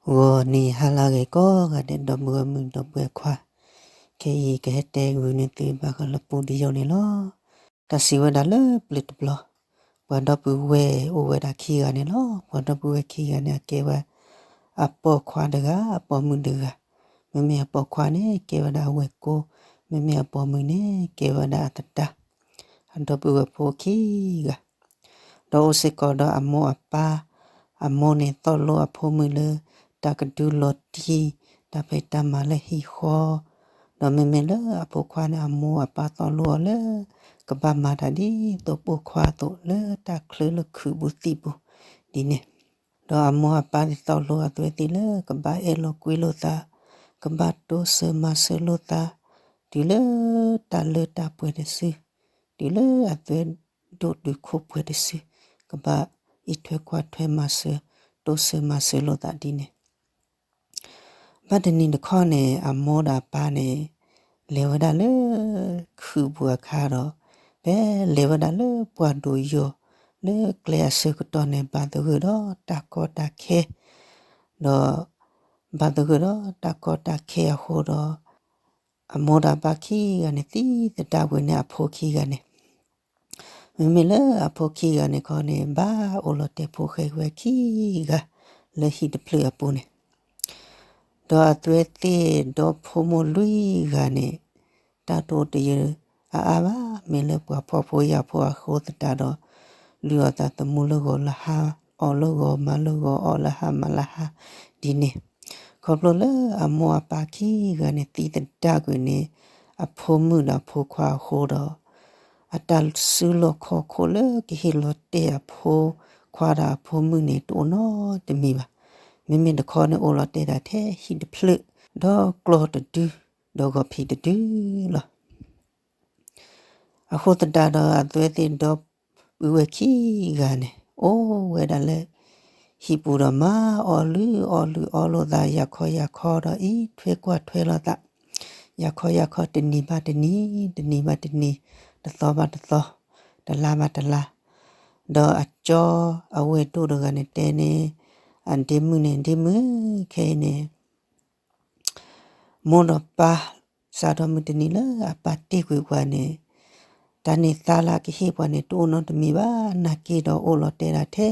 ဂီၤနံၤဟါလၢအဂ့ၤကိးဂၤဒဲး ဒီပုၢ်ဝဲၢ်မုၣ်ဒီပုၢ်ဝဲၢ်ခွါ, ခဲအံၤကဟဲတဲဂုာ်န့ၢ်သုဘၣ်ဃးလၢပူတယိာ်န့ၣ်လီၤ. တၢ်စံးဝဲဒၣ်လၢပျၢၤတဘျီ, ပှၤဒီပုၢ်ဝဲၢ်အိၣ်ဝဲဒၣ်ခံဂၤန့ၣ်လီၤ. ပှၤဒီပုၢ်ဝဲၢ်ခံဂၤန့ၣ် အကဲဝဲ အပိာ်ခွါတဂၤ အပိာ်မုၣ်တဂၤ, မ့မ့ၢ်အပိာ်ခွါန့ၣ် ကဲဝဲဒၣ်အဝဲၢ်ကိ, မ့မ့ၢ်အပိာ်မုၣ်န့ၣ် ကဲဝဲဒၣ်အသဒါ, အဒီပုၢ်ဝဲၢ်ဖိခံဂၤ ဒီးအိၣ်စ့ၢ်ကီးဒီးအမိၢ်အပၢ်, အမိၢ်န့ၣ်သီၣ်လိအဖိမုၣ်လၢ တၢ်ကဒုလီၤတံၢ်, တၢ်ဖံးတၢ်မၤလၢဟံၣ်ဃီ, ဒီးမ့မ့ၢ်လၢအဖိခွါန့ၣ် အမိၢ်အပၢ်သီၣ်လိအီၤလၢ ကဘၣ်မၤတၢ်ဒ်သိးပိာ်ခွါအသိးလၢတၢ်ချၢလၢခုးပူၤသံၣ်ပူၤဒ်န့ၣ်, ဒီးအမိၢ်အပၢ်န့ၣ်သီၣ်လိအသွဲသ့ၣ်လၢကဘၣ်အဲၣ်လိာ်ကွံလိာ်သး, ကဘၣ်တိစၢၤမၤစၢၤလိာ်သး, တုၤလၢတၢ်လၢတၢ်ပှဲၤတစု, တုၤလၢအသွဲဒိၣ်တုၤခိၣ်ပှဲၤတစု, ကဘၣ်အံးထွဲကွၢ်ထွဲမၤစၢၤ, တိစၢၤမၤစၢၤလိာ်သးဒ်န့ၣ် ဘၣ်တနံၤတခီန့ၣ် အမိၢ်ဒီးအပၢ်န့ၣ် လဲၤဝဲဒၣ်လၢခုးပူၤအခါဒီး, ဖဲလဲၤဝဲဒၣ်လၢပှၢ်ဒိၣ်ယိာ်လၢကျဲအဆၢကတီၢ်န့ၣ် ဘၣ်သဂၢၢ်ဒီးတၢ်ကီတၢ်ခဲ, ဒီးဘၣ်သဂၢၢ်ဒီးတၢ်ကီတၢ်ခဲအဃိဒီး အမိၢ်ဒီးအပၢ်ခံဂၤန့ၣ် သံသဒၣ်ကွံာ်န့ၢ်အဖိခံဂၤန့ၣ် မ့မ့ၢ်လၢအဖိခံဂၤန့ၣ်ခီန့ၣ် ဘၣ်အိၣ်လီၤတဲာ်ဖိၣ်ဃဲဝဲခံဂၤ လၢဟံၣ်တဖျၢၣ်အပူၤန့ၣ်, ဒီးအသွဲသ့ၣ်ဒီဖိမိၢ်လွံၢ်ဂၤန့ၣ် တၢ်တအိၣ်တယၢၤအါအါဘၣ်, မ့ၢ်လၢပှၤဖှီၣ်ဖိယာ်ဖိအဃိသတးဒီး လုၢ်အီၣ်သးသမူလၢဂီၤလၢဟါ, အီၣ်လၢဂီၤမၤလၢဂီၤ, အီၣ်လၢဟါမၤလၢဟါဒ်န့ၣ်, ခီဖျိလၢအမိၢ်အပၢ်ခံဂၤန့ၣ် သံသဒၣ်ကွံာ်န့ၢ် အဖိမုၣ်ဒီးအဖိခွါအဃိဒီး အတၢ်စုလီၢ်ခီၣ်ခိၣ်လၢကဟ့ၣ်လီၤတဲာ်အဖိခွါဒီးအဖိမုၣ်န့ၣ် တအိၣ်နီတမံၤဘၣ်. မ့မ့ၢ်တခီန့ၣ် အိၣ်လီၤတဲာ်ဒၣ်ထဲဟံၣ်တဖျၢၣ်, ဒီးကျီၢ်တဒု, ဒီးဂီၤဖံးတဒုလီၤ. အဃိသတးဒီးအသွဲသ့ၣ်ဒီပုၢ်ဝဲၢ်ခံဂၤန့ၣ် အိၣ်ဝဲဒၣ်လၢ ဟံၣ်ပူၤဒီးမၤအီၣ်လုၢ်အီၣ်လုၢ်အီလိာ်သး ယၤခီယၤခီဒီးအံးထွဲကွၢ်ထွဲလိာ်သး ယၤခီယၤခီတနံၤဘၣ်တနံၤ, တနံၤဘၣ်တနံၤ, တသီဘၣ်တသီ, တလါဘၣ်တလါ, ဒီးအကၠီအဝဲၢ်ဒိၣ်တဂၤန့ၣ်တဲန့ၣ် အဒ့မုၣ်န့ၣ် ဒ့မုၣ်, ခဲအံၤန့ၣ် မိၢ်ဒီးပၢ် စးထီၣ်မုၢ်တနံၤလၢအပၢ်တ့ၢ်ကွံာ်ပှၤန့ၣ် တၢ်န့ၢ်သါလၢအကဟ့ၣ်ပှၤန့ၣ် တအိၣ်နီတမံၤဘၣ်. နာ်က့ဒီးအိၣ်လီၤတဲာ်ဒၣ်ထဲ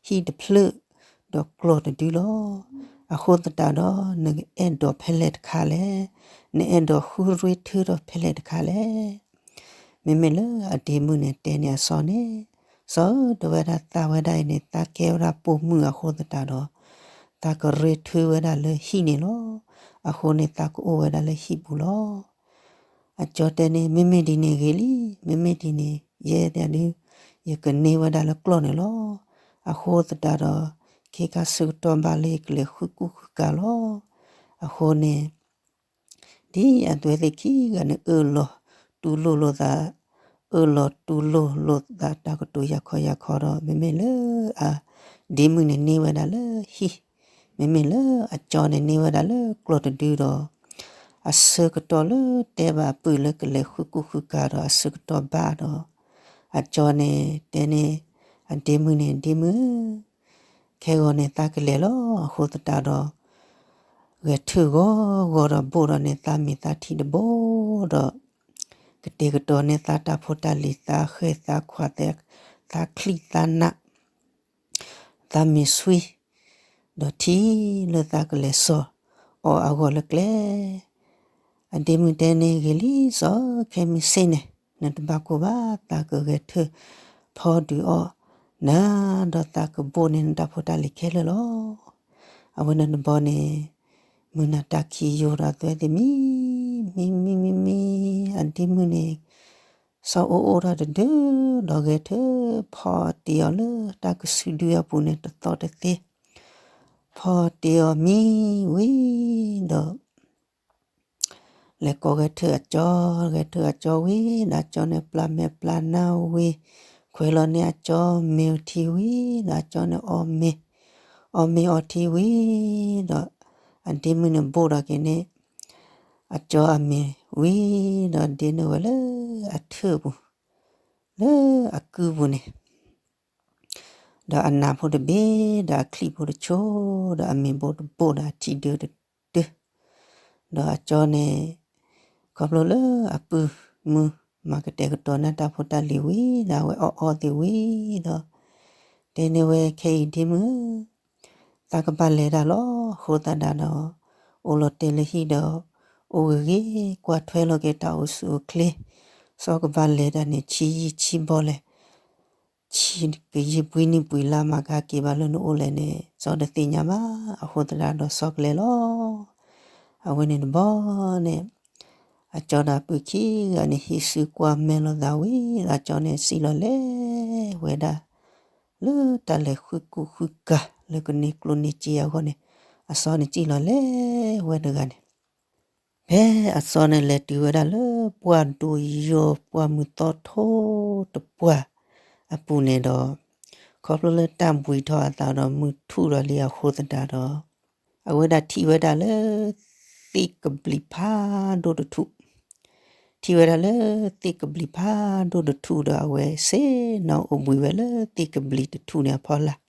ဟံၣ်တဖျၢၣ် ဒီးကျီၢ်တဒုလီၤ. အဃိသတးဒီး နအဲၣ်ဒိးဖဲလဲၣ်တခါလဲၣ်, နအဲၣ်ဒိးဃုရ့ထၢထီၣ်ဖဲလဲၣ်တခါလဲၣ်. မ့မ့ၢ်လၢအဒ့မုၣ်န့ၣ်တဲန့ၢ်အစီန့ၣ်, စီၤဧၢ, တဝဲဒၣ်သးဝဲဒၣ်အံၤန့ၣ် သးကဲဝဲဒၣ်ပိာ်မုၣ်အဃိသတးဒီး သးကရ့ထၢဝဲဒၣ်လၢဟံၣ်န့ၣ်လီၤ. အဃိန့ၣ် သးကအိၣ်ဝဲဒၣ်လၢဟံၣ်ပူၤလီၤ. အကၠီတဲန့ၣ် မ့မ့ၢ်ဒ်န့ၣ်ဂ့ၤလံ, မ့မ့ၢ်ဒ်န့ၣ် ယဲဒၣ်ဒုး ယကန့ၢ်ဝဲဒၣ်လၢကျီၢ်န့ၣ်လီၤ. အဃိသတးဒီး ခဲခါဆၢကတီၢ်ဘၣ်လၢယကလဲၤဃုကူၣ်ဃုကၤလီၤ. အဃိန့ၣ် ဒ်အသွဲသ့ၣ်ခံဂၤန့ၣ် အၢၣ်လီၤတူၢ်လိာ်လိာ်သး, အၢၣ်လီၤတူၢ်လိာ်လိာ်သးတၢ်ကတိၤယၤခီယၤခီဒီး မ့မ့ၢ်လၢအဒ့မုၣ်န့ၣ်န့ၢ်ဝဲဒၣ်လၢဟံၣ်, မ့မ့ၢ်လၢအကၠီန့ၣ်န့ၢ်ဝဲဒၣ်လၢကျီၢ်တဒုဒီး အဆၢကတီၢ်လၢတဲဘၣ်အပုၢ်လၢကလဲၤဃုကူၣ်ဃုကၤဒီးအဆၢကတီၢ်ဘၣ်ဒီး အကၠီန့ၣ်တဲန့ၣ် အဒ့မုၣ်န့ၣ် ဒ့မုၣ်ဧၢ, ခဲဂီၤန့ၣ်သးကလဲၤလီၤ. အဃိသတးဒီး ဂဲၤထၢၣ်ဂီၤဂီၤဒီးဘိၣ်ဒီးန့ၢ်သးမ့ၤသးထံတဘိဒီး ကတဲာ်ကတီၤန့ၢ်သးတၢ်ဖိတၢ်လံၤ သးဃဲၢ်သးခွါ သးချံသးနး သးမ့ၢ်ဆွံ ဒီးထံၣ်လၢသးကလဲၤစိာ်အီၤအဂီၢ်လၢကျဲ အဒ့မုၣ်တဲန့ၣ် ဂ့ၤလံစီၤ, ခဲမုၢ်ဆ့ၣ်န့ၣ် နတဘၣ်ကိၢ်ဘၣ်, သးကဂဲၤထၢၣ်ဖီဒုးအီၣ်နၤ, ဒီးသးကဘိၣ်န့ၢ်နတၢ်ဖိတၢ်လံၤခဲလၢာ်လီၤ. အဝဲန့ၣ်တဘျီန့ၣ် မုၢ်နၤတၢ်ခံးယိာ်ဒီးအသွဲသ့ၣ်မံ, မံမံမံမံ, အဒ့မုၣ်န့ၣ် စီၤအိၣ်အိၣ်ထီၣ်တဒု ဒီးဂဲၤထၢၣ်ဖီတ့ၢ်အီၤလၢတၢ်ကစုဒုအပူၤန့ၣ်တသီတသ့, ဖီတ့ၢ်အီၤမံဝံၤဒီး လဲၤကိးဂဲၤထၢၣ်အကၠီ, ဂဲၤထၢၣ်အကၠီဝံၤဒီးအကၠီန့ၣ် ပျၢ်မဲာ်ပျၢ်နါဝံၤ, ခွဲးလီၤန့ၢ်အကၠီမဲာ်ထံဝံၤဒီးအကၠီန့ၣ်အီၣ်မ့ၤ, အီၣ်မ့ၤအီထံဝံၤဒီး အဒ့မုၣ်န့ၣ်ဘိၣ်ဒီးက့ၤန့ၣ် အကၠီအမ့ၤဝံၤဒီးဒ့န့ၢ်ဝဲလၢအထၢၣ်ပူၤ လၢအကုပူၤန့ၣ် ဒီးအနးဖိတဘ့ၣ်, ဒီးအချံၣ်ဖိတဆိ, ဒီးအမ့ၤဘိတဘိၣ်, ဒီးအထံဒၢတဒၢ, ဒီးအကၠီန့ၣ် ခီဖျိလၢအပုၢ်မုၢ်မၤကတဲာ်ကတီၤန့ၢ်တၢ်ဖိတၢ်လံၤဝံၤဒီး အဝဲအီၣ်အီသ့ၣ်ဝံၤဒီး တဲန့ၢ်ဝဲ ခဲအံၤဒ့မုၣ်ဧၢ, သးကဘၣ်လဲၤတၢ်လီၤ. အဃိသတးဒီး အိၣ်လီၤတဲာ်လၢဟံၣ်ဒီး အိၣ်ဂ့ၤဂ့ၤ ကွၢ်ထွဲလီၤက့ၤတၢ်အိၣ်ဆူၣ်အိၣ်ချ့, စီၤကဘၣ်လဲၤတၢ်န့ၣ် ဆံယံာ်ဆံဘီလဲၣ်, ဆံကယံာ်ပှဲၤနံၣ်ပှဲၤလါမး ကဟဲက့ၤဘၣ်လၢနအိၣ်လဲၣ်န့ၣ် စီၤတသ့ၣ်ညါဘၣ်. အဃိသတးဒီး စီၤကလဲၤလီၤ. အဝဲန့ၣ်တဘျီန့ၣ် အကၠီဒီးအပုၢ်ခံဂၤန့ၣ် ဟံးစုကွၢ်မဲာ်လိာ်သးဝံၤဒီး အကၠီန့ၣ်စံၣ်လီၤလဲၤဝဲဒၣ် လၢတၢ်လဲၤဃုကူၣ်ဃုကၤလၢကန့ၢ်ကျိၣ်န့ၢ်စ့အဂီၢ်န့ၣ် အစီၤန့ၣ်စံၣ်လီၤလဲၤဝဲတဂၤန့ၣ် ဖဲအစီၤန့ၣ်လဲၤတုၤဝဲဒၣ်လၢပှၢ်ဒိၣ်ယိာ်ပှၢ်မုၢ်သီထိတပှၢ်အပူၤန့ၣ်ဒီး ခီဖျိလၢတၢ်ဘှံးထီၣ်အသးဒီးမုၢ်ထူၣ်ဒီးလံအဃိသတးဒီး အဝဲဒၣ်ထံၣ်ဝဲဒၣ်လၢ သ့ၣ်ကဘျံးဖးဒိၣ်တထူၣ်, ထံၣ်ဝဲဒၣ်လၢ သ့ၣ်ကဘျံးဖးဒိၣ်တထူၣ်ဒီး အဝဲဆ့ၣ်နီၤအိၣ်ဘှံးဝဲလၢသ့ၣ်ကဘျံးတထူၣ်န့ၣ်အဖီလာ်,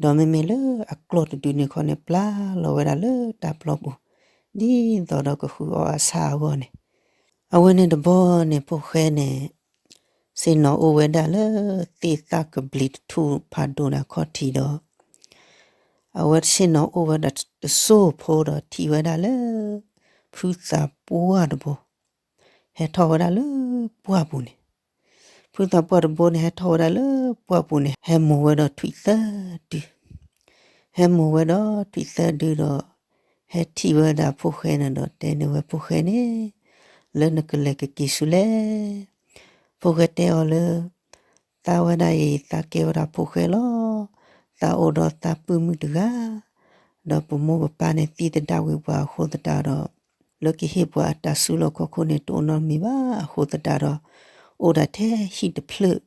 ဒီးမ့မ့ၢ်လၢအကျီၢ်တဒုန့ၣ်ခီန့ၣ် ပျၢ်လီၤဝဲဒၣ်လၢတၢ်ပျီပူၤ ဒ်သိးဒီးကဃုအီၣ်အဆၣ်အဂီၢ်န့ၣ်, အဝဲန့ၣ်တဘျီန့ၣ် ဖိၣ်ဃဲန့ၣ် ဆ့ၣ်နီၤအိၣ်ဝဲဒၣ်လၢ သ့ၣ်သၣ်ကဘျံးတထူၣ်ဖးဒိၣ်န့ၣ်အခီၣ်ထံးဒီး အဝဲဆ့ၣ်နီၤအိၣ်ဝဲဒၣ်တစိၢ်ဖိဒီးထံၣ်ဝဲဒၣ်လၢ ဖုသးပှၢ်တဘိ ဟဲထီၣ်ဝဲဒၣ်လၢပှၢ်ပူၤန့ၣ်, ဖုသးပှၢ်တဘိန့ၣ် ဟဲထီၣ်ဝဲဒၣ်လၢပှၢ်ပူၤန့ၣ် ဟဲမိၢ်ဝဲဒီးထွံၣ်သၢဒု, ဟဲမိၢ်ဝဲဒီးထွံၣ်သၢဒုဒီး ဟဲထံၣ်ဝဲဒၣ်ဖိၣ်ဃဲန့ၣ်ဒီးတဲန့ၢ်ဝဲဖိၣ်ဃဲန့ၣ် လၢနကလဲၤကက့ၤဆူလဲၣ်. ဖိၣ်ဃဲတဲအီၤလၢ သးဝဲဒၣ်အံၤ သးကဲဝဲဒၣ်ဖိၣ်ဃဲလီၤ. သးအိၣ်ဒီးသးပုၢ်မုၣ်တဂၤ, ဒီးပမိၢ်ပပၢ်န့ၣ်သံသဒၣ်ဝံၤပှၤအဃိသတးဒီး လၢကဟ့ၣ်ပှၤအတၢ်စုလီၢ်ခီၣ်ခိၣ်န့ၣ် တအိၣ်နီတမံၤဘၣ်အဃိသတးဒီး အိၣ်ဒၣ်ထဲဟံၣ်တဖျၢၣ်,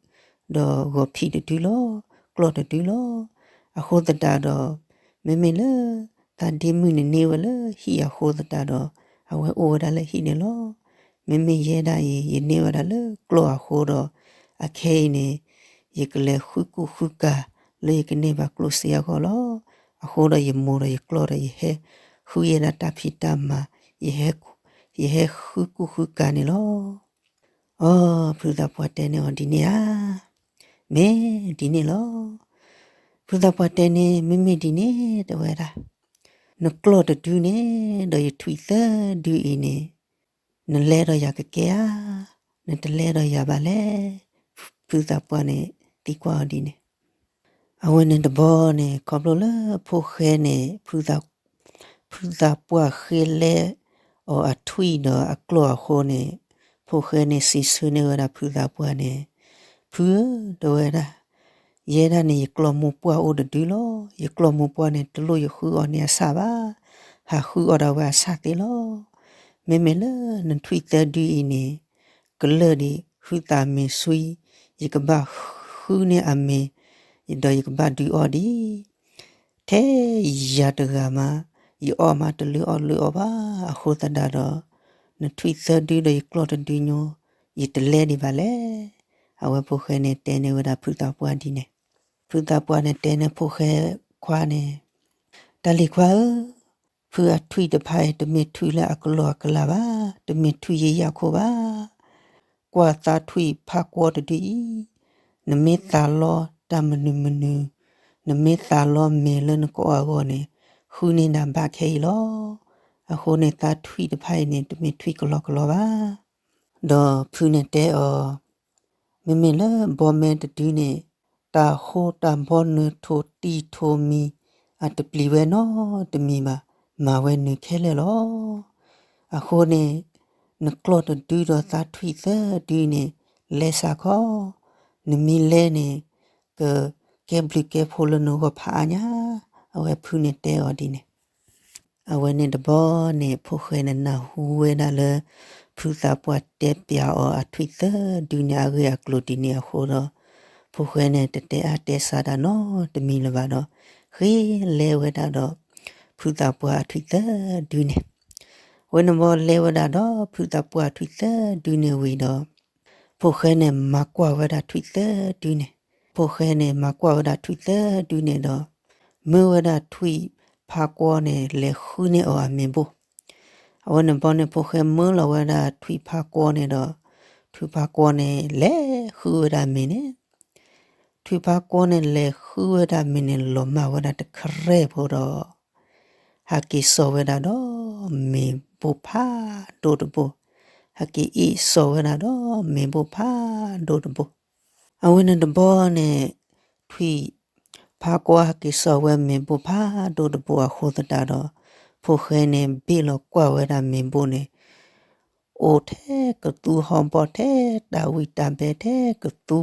ဒီးဂီၤဖံးတဒုလီၤ, ကျီၢ်တဒုလီၤ. အဃိသတးဒီး မ့မ့ၢ်လၢ သးဒ့မုၣ်န့ၣ်န့ၢ်ဝဲလၢဟံၣ်အဃိသတးဒီး အဝဲအိၣ်ဝဲဒၣ်လၢဟံၣ်န့ၣ်လီၤ. မ့မ့ၢ်ယဲဒၣ်အံၤ ယန့ၢ်ဝဲဒၣ်လၢကျီၢ်အဃိဒီး အခဲအံၤန့ၣ် ယကလဲၤဃုကူၣ်ဃုကၤလၢယကန့ၢ်ဘၣ်ကျိၣ်စ့အဂီၢ်လီၤ. အဃိဒီးယမိၢ်ဒီးယကျီၢ်ဒီး ယဟဲဃုယဲဒၣ်တၢ်ဖံးတၢ်မၤ, ယဟဲဃုကူၣ်ဃုကၤန့ၣ်လီၤ. အိ ဖုသးပှၢ်တဲန့ၢ်အီၤဒ်န့ၣ်ဧါ. မ့ၢ်ဒ်န့ၣ်လီၤ. ဖုသးပှၢ်တဲန့ၣ် မ့မ့ၢ်ဒ်န့ၣ် တဲဝဲဒၣ်, နကျီၢ်တဒုန့ၣ် ဒီးယထွံၣ်သၢဒုအံၤန့ၣ် နလဲဒီးယၤကကဲဧါ, နတလဲဒီးယၤဘၣ်လဲၣ်. ဖုသးပှၢ်န့ၣ်သံကွၢ်အီၤဒ်န့ၣ် အဝဲန့ၣ်တဘျီန့ၣ် ခီဖျိလၢဖိၣ်ဃဲန့ၣ် ဖုသးပှၢ်ဃ့လဲအီၤအထွံၣ်ဒီးအကျီၢ်အဃိန့ၣ် ဖိၣ်ဃဲန့ၣ်စံးဆၢန့ၢ်ဝဲဒၣ်ဖုသးပှၢ်န့ၣ်, ဖုဧၢ, တဲဝဲဒၣ်, ယဲဒၣ်န့ၣ် ယကျီၢ်မိၢ်ပှၢ်အိၣ်တဒုလီၤ. ယကျီၢ်မိၢ်ပှၢ်န့ၣ် တလိၣ်ယဃုအီၤန့ၢ်အဆၣ်ဘၣ်. ဟးဃုအီၣ်ဒၣ်ဝဲအဆၣ်သ့လီၤ. မ့မ့ၢ်လၢနထွံၣ်သၢဒုအံၤန့ၣ် ကလၢာ်ဒံး ဟုသးမ့ၤဆှံ, ယကဘၣ်ဃုန့ၢ်အမ့ၤ, ဒီးယကဘၣ်ဒုးအီၣ်ဒံး ထဲယၤတဂၤမး, ယအီၣ်မးတလၢအီၣ်လၢအီၣ်ဘၣ်. အဃိသတးဒီး နထွံၣ်သၢဒုဒီးယကျီၢ်တဒုညိ ယတလဲဒံးဘၣ်လဲၣ်. အဝဲဖိၣ်ဃဲန့ၣ်တဲန့ၢ်ဝဲဒၣ်ဖုသးပှၢ်ဒ်န့ၣ်, ဖုသးပှၢ်န့ၣ်တဲန့ၢ်ဖိၣ်ဃဲခွါန့ၣ်, တၢ်လံၤခွါဧၢ, ဖုအထွံၣ်တဖၣ်အံၤ တမ့ၢ်ထွံၣ်လၢအကလီၢ်အကလးဘၣ်, တမ့ၢ်ထွံၣ်ယံာ်ယံာ်ခိၣ်ဘၣ်. ကွၢ်သးထွံၣ်ဖးကွီတဒုအံၤ, နမ့ၢ်သးလီတၢ်မနုၤမနုၤ, နမ့ၢ်သးလီမ့ၤလၢနကအီၣ်အဂီၢ်န့ၣ်, ဃုန့ၢ်ဒၣ်ဘၣ်ခဲအံၤလီၤ. အဃိန့ၣ် သးထွံၣ်တဖၣ်အံၤန့ၣ် တမ့ၢ်ထွံၣ်ကလီၢ်ကလီၢ်ဘၣ်. ဒီးဖုန့ၣ်တဲအီၤ, မ့မ့ၢ်လၢဘီမဲတဒုန့ၣ်, တၢ်ဃိတၢ်ဘီနုာ်ထိၣ်တံၢ်ထိၣ်မံၤ အတပျံၤဝဲနီတမံၤဘၣ်, မၤဝဲနုာ်ခဲလၢာ်လီၤ. အဃိန့ၣ် နကျီၢ်တဒုဒီးသးထွံၣ်သၢဒုန့ၣ် လဲၤစးခီ, နမ့ၢ်လဲၤန့ၣ် ကကဲဘျုးကဲဖှိၣ်လၢနဂီၢ်ဖးအါညါ, အဝဲဖုန့ၣ်တဲအီၤဒ်န့ၣ် အဝဲန့ၣ်တဘျီန့ၣ် ဖိၣ်ဃဲန့ၣ်နၢ်ဟူဝဲဒၣ်လၢ ဖုသးပှၢ်တဲပျးအီၤအထွံၣ်သၢဒုန့ၣ် အဂ့ၢ်အကျိၤဒ်န့ၣ်အဃိဒီး, ဖိၣ်ဃဲန့ၣ်တတဲအါတဲစှၤဒၣ်နီတမံၤလၢၤဘၣ်ဒီး, ဃ့လဲၤဝဲဒၣ်ဒီး ဖုသးပှၢ်အထွံၣ်သၢဒုန့ၣ်, ဝဲန့ၣ်ဘျီလဲၤဝဲဒၣ်ဒီး ဖုသးပှၢ်ထွံၣ်သၢဒုန့ၣ်ဝံၤဒီး ဖိၣ်ဃဲန့ၣ်မၤကွၢ်ဝဲဒၣ်ထွံၣ်သၢဒုန့ၣ်, ဖိၣ်ဃဲန့ၣ် မၤကွၢ်ဝဲဒၣ်ထွံၣ်သၢဒုန့ၣ်ဒီး မၢဝဲဒၣ်ထွံၣ်ဖါကွီန့ၣ် လဲၤဃုန့ၢ်အီၤအမ့ၤဘိၣ်. အဝဲန့ၣ်ဘီန့ၣ် ဖိၣ်ဃဲမၢလီၤဝဲဒၣ်ထွံၣ်ဖါကွီန့ၣ်ဒီး ထွံၣ်ဖါကွီန့ၣ် လဲၤဃုဝဲဒၣ်မ့ၤန့ၣ် ထွံၣ်ဖါကွီန့ၣ် လဲၤဃုဝဲဒၣ်မ့ၤန့ၣ် လီၤမၢ်ဝဲဒၣ်တခရဲၣ်ဖိဒီး ဟးက့ၤစိာ်ဝဲဒၣ်ဒီးမ့ၤဘိၣ်ဖးဒိၣ်တဘိၣ်, ဟးက့ၤအ့ၣ်စိာ်ဝဲဒၣ်ဒီးမ့ၤဘိၣ်ဖးဒိၣ်တဘိၣ်. အဝဲန့ၣ်တဘီန့ၣ် ထွံၣ်ဖါကွီဟးက့ၤစိာ်ဝဲမ့ၤဘိၣ်ဖးဒိၣ်တဘိၣ်အဃိသတးဒီး ဖိၣ်ဃဲန့ၣ် ဘ့ၣ်လီၤကွၢ်ဝဲဒၣ်မ့ၤဘိၣ်န့ၣ် အိၣ်ထဲကသူဟီၣ်ဘီၣ်ထဲတၢ်ဝံၣ်တၢ်ဘဲထဲကသူ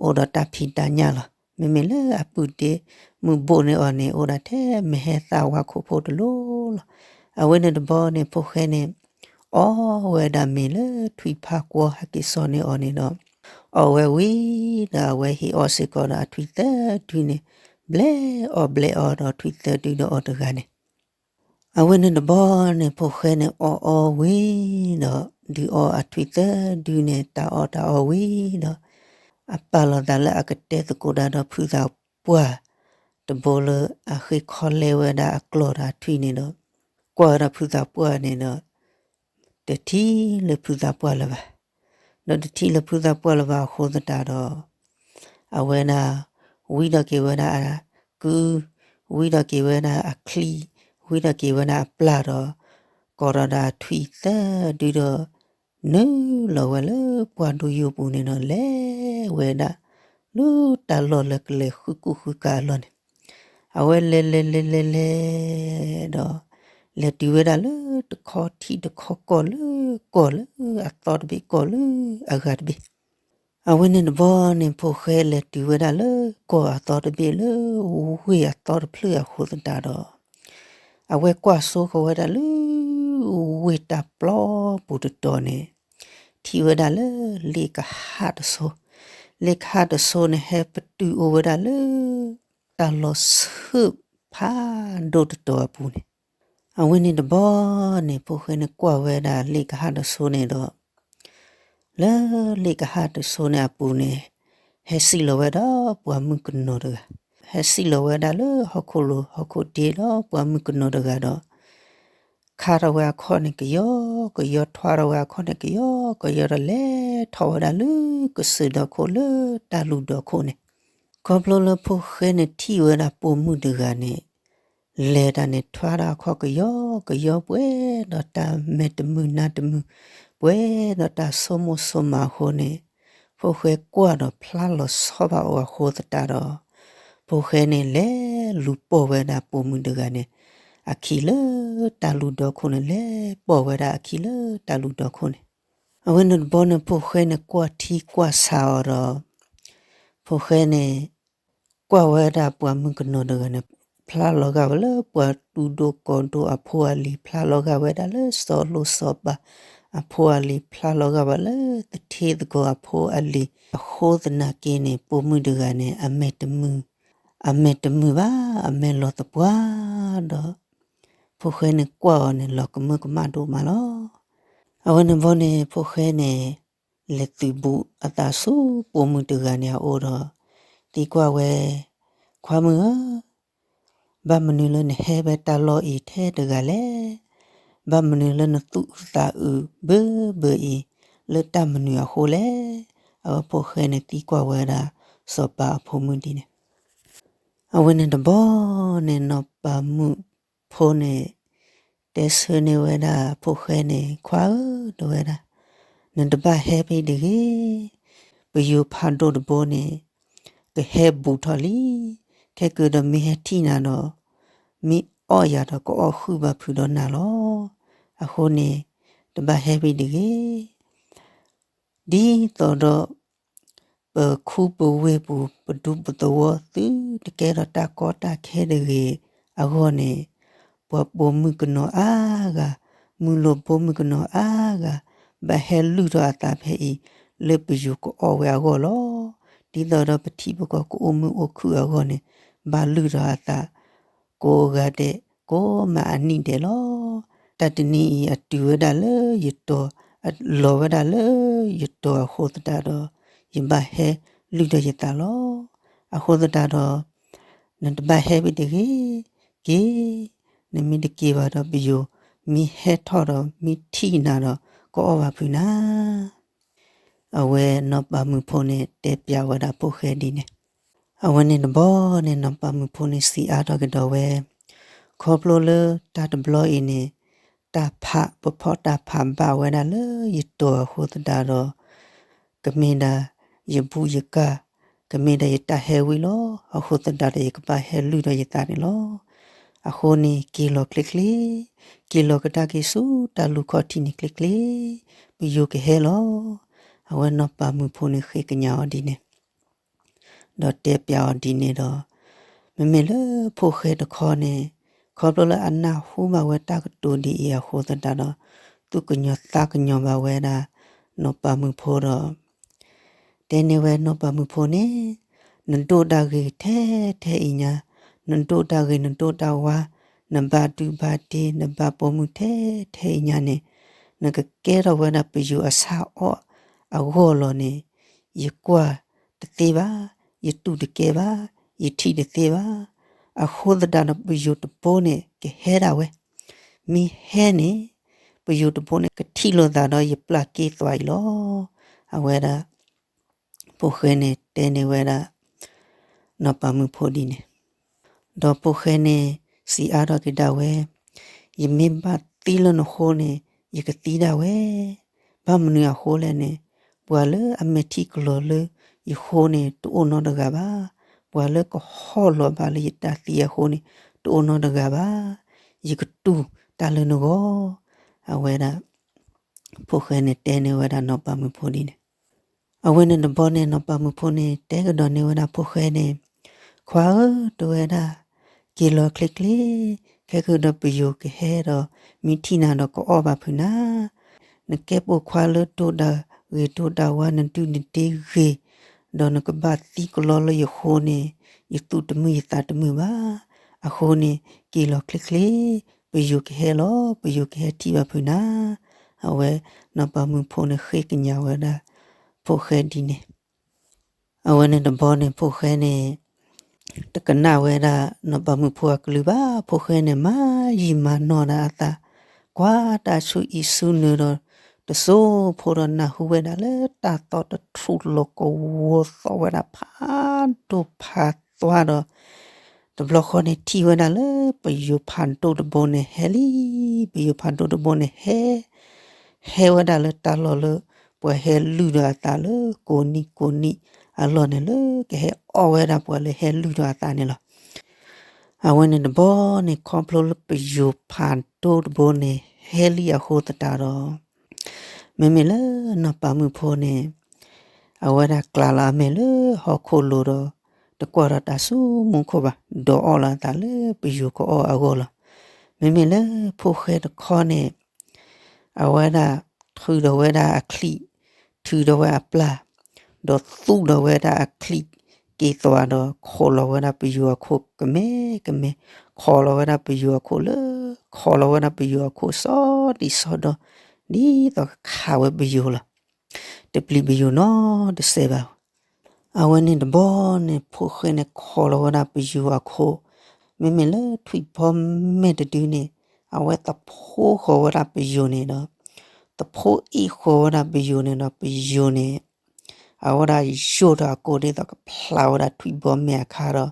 အိၣ်ဒီးတၢ်ဖံးတၢ်ညၣ်လီၤ. မ့မ့ၢ်လၢအပုၢ်ဒ့မုၣ်ဘိၣ်န့ၢ်အီၤန့ၣ် အိၣ်ဒၣ်ထဲမဲာ်ဟဲသၣ်ဝါခိၣ်ဖိတလိၤလီၤ. အဝဲန့ၣ်တဘီန့ၣ် ဖိၣ်ဃဲန့ၣ် အီဝဲဒၣ်မ့ၤလၢထွံၣ်ဖါကွီဟးက့ၤစိာ်န့ၢ်အီၤန့ၣ်ဒီး အီဝဲဝံၤဒီးအဝဲဟ့ၣ်အီစ့ၢ်ကီးဒီးအထွံၣ်သၢဒုန့ၣ် ဘျဲးအီၣ်ဘျဲးအီဒီးထွံၣ်သၢဒုဒီးအီၤတဂၤန့ၣ် အဝဲန့ၣ်တဘီန့ၣ် ဖိၣ်ဃဲန့ၣ် အီၣ်အီဝံၤဒီး ဒုးအီအထွံၣ်သၢဒုန့ၣ် တၢ်အီၣ်တၢ်အီဝံၤဒီး အပာ်လီၤသးလၢအကတဲသကိးတၢ်ဒီးဖုသးပှၢ်တဘိလၢ အဃ့ခီလဲဝဲဒၣ်အကျီၢ်ဒီးအထွံၣ်န့ၣ်ဒီး ကွၢ်ဝဲဒၣ်ဖုသးပှၢ်န့ၣ်ဒီး တထံၣ်လၢဖုသးပှၢ်လၢၤဘၣ်. ဒီးတထံၣ်လၢဖုသးပှၢ်လၢၤဘၣ်အဃိသတးဒီး အဝဲဒၣ် ဝံဒီးက့ၤဝဲဒၣ်အကု, ဝံဒီးက့ၤဝဲဒၣ်အချံ, ဝံဒီးက့ၤဝဲဒၣ်အပျၢ်ဒီး ကိးထီၣ်ဒီးအထွံၣ်သၢဒုဒီး နုာ်လီၤဝဲလၢပှၢ်ဒိၣ်ယိာ်ပူၤန့ၣ်ဒီး လဲၤဝဲဒၣ် လၢတၢ်လီၢ်လၢကလဲၤဃုကူၣ်ဃုကၤအလီၢ်န့ၣ် အဝဲလဲၤလဲၤလဲၤလဲၤလဲၤဒီး လဲၤတုၤဝဲဒၣ်လၢတခီထံးတခီကီၢ်လၢကီၢ်လၢအသီတဘ့ၣ်ကီၢ်လၢအဂၤတဘ့ၣ် အဝဲန့ၣ်တဘီန့ၣ် ဖိၣ်ဃဲလဲၤတုၤဝဲဒၣ်လၢကီၢ်အသီတဘ့ၣ်လၢဝ့ၢ်အသီတဖျၢၣ်အဃိသတးဒီး အဝဲကွၢ်စိဃီၤဝဲဒၣ်လၢ ဝ့ၢ်တၢ်ပျီပူၤတတီၤန့ၣ် ထံၣ်ဝဲဒၣ်လၢလ့ၣ်ကဟၣ်တစိ, လ့ၣ်ကဟၣ်တစိန့ၣ် ဟဲပတုာ်အိၣ်ဝဲဒၣ်လၢ တၢ်လီၤဆၢဖးဒိၣ်တတီၤအပူၤန့ၣ် အဝဲန့ၣ်တဘီန့ၣ် ဖိၣ်ဃဲန့ၣ်ကွၢ်ဝဲဒၣ်လ့ၣ်ကဟၣ်တစိန့ၣ်ဒီး လၢလ့ၣ်ကဟၣ်တစိန့ၣ်အပူၤန့ၣ် ဟဲစံၣ်လီၤဝဲဒီးပှၤမုၣ်ကနီၤတဂၤ, ဟဲစံၣ်လီၤဝဲဒၣ်လၢဟီၣ်ခိၣ်လိၤဟီၣ်ခိၣ်ဒ့ဒီးပှၤမုၣ်ကနီၤတဂၤဒီး ခါထီၣ်ဝဲအခီၣ်န့ၣ်ကယီကယီ ထွါထီၣ်ဝဲအခီၣ်န့ၣ်ကယီကယီဒီး လဲၤထီၣ်ဝဲဒၣ်လၢကစၢၢ်ဒီခိၣ်လၢတၢ်လူၢ်ဒီခိၣ်န့ၣ် ခီဖျိလၢဖိၣ်ဃဲန့ၣ်ထံၣ်ဝဲဒၣ်ပိာ်မုၣ်တဂၤန့ၣ် လဲၤတၢ်န့ၣ်ထွါဒီးအခီၣ်ကယီကယီ ပှဲၤဒီးတၢ်မဲာ်တမုာ်နါတမုာ် ပှဲၤဒီးတၢ်ဆိကမိၣ်ဆိကမးအဃိန့ၣ် ဖိၣ်ဃဲကွၢ်ဒီးဖျါလီၤဆီဘၣ်အီၤအဃိသတးဒီး ဖိၣ်ဃဲန့ၣ်လဲၤလူၤပိာ်ဝဲဒၣ်ပိာ်မုၣ်တဂၤန့ၣ် အခံလၢတၢ်လူၢ်ဒီခိၣ်န့ၣ် လဲၤပိာ်ဝဲဒၣ်အခံလၢတၢ်လူၢ်ဒီခိၣ်န့ၣ် အဝဲန့ၣ်တဘီန့ၣ် ဖိၣ်ဃဲန့ၣ်ကွၢ်ထံကွၢ်ဆးအီၤဒီး ဖိၣ်ဃဲန့ၣ် ကွၢ်ဝဲဒၣ်ပှၤမုၣ်ကနီၤတဂၤန့ၣ် ဖျါလီၤဂာ်ဝဲလၢပှၤတူၢ်ဒိၣ်ကီၤဒိၣ်အဖိအလံၤ ဖျါလီၤဂာ်ဝဲဒၣ်လၢစီၤလိၣ်စီၤပၤအဖိအလံၤ ဖျါလီၤဂာ်ဝဲလၢသထ့သကိးအဖိအလံၤ အဃိသနာ်က့န့ၣ် ပိာ်မုၣ်တဂၤန့ၣ် အမဲာ်တမုာ်, အမဲာ်တမုာ်ဘၣ် အမဲာ်လီၤသပှၢ်ဒီး ဖိၣ်ဃဲန့ၣ်ကွၢ်အီၤန့ၣ် လီၤကမၢကမၣ်ဒိၣ်မးလီၤ. အဝဲန့ၣ်ဘီန့ၣ် ဖိၣ်ဃဲန့ၣ် လဲၤသုးဘူးအသးဆူပိာ်မုၣ်တဂၤန့ၣ်အအိၣ်ဒီး သံကွၢ်ဝဲ, ခွါမုၣ်ဧၢ, ဘၣ်မနုၤလၢနဟဲဝဲတၢ်လီၢ်အံၤထဲတဂၤလဲၣ်. ဘၣ်မနုၤလၢနသူၣ်အုးသးအုးဘၢဘၢအံၤ လၢတၢ်မနုၤအဃိလဲၣ်. အဝဲဖိၣ်ဃဲန့ၣ်သံကွၢ်ဝဲဒၣ် စီၤပၤအဖိမုၣ်ဒ်န့ၣ် အဝဲန့ၣ်တဘီန့ၣ် နီၢ်ပၤမုၣ်ဖိန့ၣ် တဲဆၢန့ၢ်ဝဲဒၣ်ဖိၣ်ဃဲန့ၣ် ခွါဧၢ, တဲဝဲဒၣ်, နတဘၣ်ဟဲဖဲအံၤတဂ့ၤ. ပယိၤဖးဒိၣ်တဘိန့ၣ် ကဟဲဘူးထီၣ်လံ. ခဲကဒီးမ့ၢ်ဟဲထံၣ်နၤဒီး မ့ၢ်အီၣ်ယၤဒီးကအီၣ်ဃုာ်ဘၣ်ဖုးဒီးနၤလီၤ. အဃိန့ၣ် တဘၣ်ဟဲဖဲအံၤတဂ့ၤ. ဒ်သိးဒီး ပခူပဝ့ၢ်ပူၤ ပဒူပသဝီသုတကဲထီၣ်တၢ်ကီတၢ်ခဲတဂ့ၤအဂီၢ်န့ၣ်, ပှၤပိာ်မုၣ်ကနီၤအါဂၤ, မုၢ်လိၣ်ဘိမုၣ်ကနီၤအါဂၤ, ဘၣ်ဟဲလုၢ်ထီၣ်အသးဖဲအံၤ လၢပယိၤကအီၣ်ဝဲအဂီၢ်လီၤ. ဒ်သိးဒီးပထံပကီၢ်ကအိၣ်မုာ်အိၣ်ခုၣ်အဂီၢ်န့ၣ် ဘၣ်လုၢ်ထီၣ်အသး ကိးဂၤဒဲး ကိးမးအနံၣ်ဒဲးလီၤ. တၢ်တနံၤအံၤ အတုၤဝဲဒၣ်လၢယတီၤ, အလီၤဝဲဒၣ်လၢယတီၤအဃိသတးဒီး ယဘၣ်ဟဲ လုၢ်ဒီးယသးလီၤ. အဃိသတးဒီး နတဘၣ်ဟဲဝံၤတဂ့ၤ, က့ၤ, နမ့ၢ်တက့ၤဘၣ်ဒီး ပယိၤမ့ၢ်ဟဲထီၣ်ဒီး မ့ၢ်ထံၣ်နၤဒီး ကအီၣ်ဘၣ်ဖုးနၤ. အဝဲနီၢ်ပၤမုၣ်ဖိန့ၣ် တဲပျးဝဲဒၣ်ဖိၣ်ဃဲဒ်န့ၣ်. အဝဲန့ၣ်တဘျီန့ၣ် နီၢ်ပၤမုၣ်ဖိန့ၣ် စံးအါထီၣ်ကဒီးဝဲ, ခီဖျိလၢတၢ်တဘျီအံၤန့ၣ် တၢ်ဖး ပဖီၣ်တၢ်ဖးဘၣ်ဝဲဒၣ်လၢယတီၤအဃိသတးဒီး ကမ့ၢ်ဒၣ်ယဘူယကၢ်, ကမ့ၢ်ဒၣ်ယတၢ်ဟဲဝံၤလီၤ. အဃိသတးဒီး ယကဘၣ်ဟဲလုၢ်ဒီးယသးန့ၣ်လီၤ. အဃိန့ၣ် က့ၤလီၤချ့ချ့, က့ၤလီၤကဒါက့ၤဆူတၢ်လူၢ်ခီၣ်ထံးန့ၣ်ချ့ချ့, ပယိၤကဟဲလီၤ. အဝဲနီၢ်ပၤမုၣ်ဖိန့ၣ် ဃ့ကညးအီၤဒ်န့ၣ် ဒီးတဲပျးအီၤဒ်န့ၣ်ဒီး, မ့မ့ၢ်လၢဖိၣ်ဃဲတခီန့ၣ် ခီဖျိလၢအနၢ်ဟူဘၣ်ဝဲတၢ်ကတိၤဒ်အံၤအဃိသတးဒီး သူၣ်ကညီၤသးကညီၤဘၣ်ဝဲဒၣ် နီၢ်ပၤမုၣ်ဖိဒီး တဲန့ၢ်ဝဲနီၢ်ပၤမုၣ်ဖိန့ၣ်, နဒိၣ်တၢ်ဂ့ၤထဲထဲအံၤညါ, နဒိၣ်တၢ်ဂ့ၤ နဒိၣ်တၢ်ဝါ, နဘၣ်ဒုဘၣ်ဒ့ နဘၣ်ပိာ်မုၣ်ထဲထဲအံၤညါန့ၣ်, နကကဲထီၣ်ဝဲဒၣ်ပယိၤအဆၣ်အီၣ်အဂီၢ်လီၤန့ၣ်, ယကွၢ်တသ့ဘၣ်, ယတူၢ်တကဲဘၣ်, ယထံၣ်တသ့ဘၣ်. အဃိသတးဒီးပယိၤတဘိန့ၣ် ကဟဲဒၣ်ဝဲ, မ့ၢ်ဟဲန့ၣ် ပယိၤတဘိန့ၣ် ကထံၣ်လိာ်သးဒီးယပျၢ်က့သွါအံၤလီၤ. အဝဲဒၣ် ဖိၣ်ဃဲန့ၣ်တဲန့ၢ်ဝဲဒၣ် နီၢ်ပၤမုၣ်ဖိဒ်န့ၣ်, ဒီးဖိၣ်ဃဲန့ၣ် စံးအါထီၣ်က့ၤဒၣ်ဝဲ, ယမ့ၢ်ဘၣ်သံလၢနဃိန့ၣ် ယကသံဒၣ်ဝဲ, ဘၣ်မနုၤအဃိလဲၣ်န့ၣ်, ပှၤလၢအမဲာ်ထံကလီၤလၢယဃိန့ၣ် တအိၣ်နီတဂၤဘၣ်, ပှၤလၢကဟီၣ်လီၤဘၣ်လၢယတၢ်သံအဃိန့ၣ် တအိၣ်နီတဂၤဘၣ်, ယကတူၢ်တၢ်လၢနဂီၢ်. အဝဲဒၣ် ဖိၣ်ဃဲန့ၣ်တဲန့ၢ်ဝဲဒၣ်နီၢ်ပၤမုၣ်ဖိဒ်န့ၣ်, အဝဲန့ၣ်တဘျီန့ၣ် နီၢ်ပၤမုၣ်ဖိန့ၣ် တဲကဒီးန့ၢ်ဝဲဒၣ်ဖိၣ်ဃဲန့ၣ်, ခွါဧၢ, တဲဝဲဒၣ်, က့ၤလီၤချ့ချ့, ခဲကဒီးပယိၤကဟဲဒီး မ့ၢ်ထံၣ်နၤဒီးကအီၣ်ဘၣ်ဖုးနၤ, နကဲပိာ်ခွါလၢဒိၣ်တၢ်ဂ့ၤဒိၣ်တၢ်ဝါ နဒုၣ်နဒ့ဂ့ၤ, ဒီးနကဘၣ်သံကလီလၢယဃိန့ၣ် ယသူၣ်တမုာ်ယသးတမုာ်ဘၣ်. အဃိန့ၣ် က့ၤလီၤချ့ချ့, ပယိၤကဟဲလီၤ, ပယိၤကဟဲထံၣ်ဘၣ်ဖုးနၤ. အဝဲနီၢ်ပၤမုၣ်ဖိန့ၣ်ဃ့ကညးဝဲဒၣ် ဖိၣ်ဃဲဒ်န့ၣ်, အဝဲန့ၣ်တဘျီန့ၣ် ဖိၣ်ဃဲန့ၣ် တကနၣ်ဝဲဒၣ်နီၢ်ပၤမုၣ်ဖိအကလုၢ်ဘၣ်, ဖိၣ်ဃဲန့ၣ် မၤယံာ်မၤနီၢ်ဒၣ်အသး, ကွၢ်တၢ်ဆူအံၤဆူနုာ်ဒီး တစိၢ်ဖိဒီးနၢ်ဟူဝဲဒၣ်လၢတၢ်သီၣ်တထူၣ်လီၤကဝီၤသီၣ်ဝဲဒၣ်ဖးဒိၣ်ဖးသွါဒီး တဘျီဃီန့ၣ် ထံၣ်ဝဲဒၣ်လၢပယိၤဖးဒိၣ်တဘိန့ၣ်ဟဲလံ, ပယိၤဖးဒိၣ်တဘိန့ၣ်ဟဲ ဟဲဝဲဒၣ်လၢတၢ်လီၢ်လၢ ပှၤဟဲလုၢ်ဒီးအသးလၢကိးနံၣ်ကိးနံၣ်အလီၢ်န့ၣ်လၢ ကဟဲအီၣ်ဝဲဒၣ်ပှၤလၢဟဲလုၢ်ဒီးအသးန့ၣ်လီၤ. အဝဲန့ၣ်တဘျီန့ၣ် ခီဖျိလၢပယိၤဖးဒိၣ်တဘိန့ၣ် ဟဲလံအဃိသတးဒီး မ့မ့ၢ်လၢနီၢ်ပၤမုၣ်ဖိန့ၣ် အဝဲဒၣ်ကျးလီၤအမဲာ်လၢဟီၣ်ခိၣ်လိၤဒီး တကွၢ်ဒီးတၢ်ဆူမူခိၣ်ဘၣ်, ဒီးအီၣ်လီၤအသးလၢပယိၤကအီၣ်အဂီၢ်လီၤ. မ့မ့ၢ်လၢဖိၣ်ဃဲတခီန့ၣ် အဝဲဒၣ်ထုးဒီးဝဲဒၣ်အချံၣ်, ထုးဒီးဝဲအပျၢ်, ဒီးသူၣ်ဒီးဝဲဒၣ်အချံၣ်က့သွါဒီး ခိးလီၤဝဲဒၣ်ပယိၤအခိၣ်ကမဲကမဲ, ခိးလီၤဝဲဒၣ်ပယိၤအခိၣ်လၢ ခိးလီၤဝဲဒၣ်ပယိၤအခိၣ်စီၤဒံစီၤဒီ, ဒ်သိးကခးဝဲပယိၤလီၤ. တပျံၤပယိၤနီတစဲးဘၣ်. အဝဲန့ၣ်တဘျီန့ၣ် ဖိၣ်ဃဲန့ၣ်ခိးလီၤဝဲဒၣ်ပယိၤအခိၣ်, မ့မ့ၢ်လၢထွံၣ်ဘီမဲာ်တဒုန့ၣ် အဝဲသဖှိဃီၤဝဲဒၣ်ပယိၤန့ၣ်ဒီး သဖှိအ့ၣ်ဃီၤဝဲဒၣ်ပယိၤန့ၣ်ဒီး ပယိၤန့ၣ် အဝဲဒၣ်ယိာ်ဒီးအကိာ်ဒ်သိးကဖျးဝဲဒၣ်ထွံၣ်ဘီမဲာ်အခါဒီး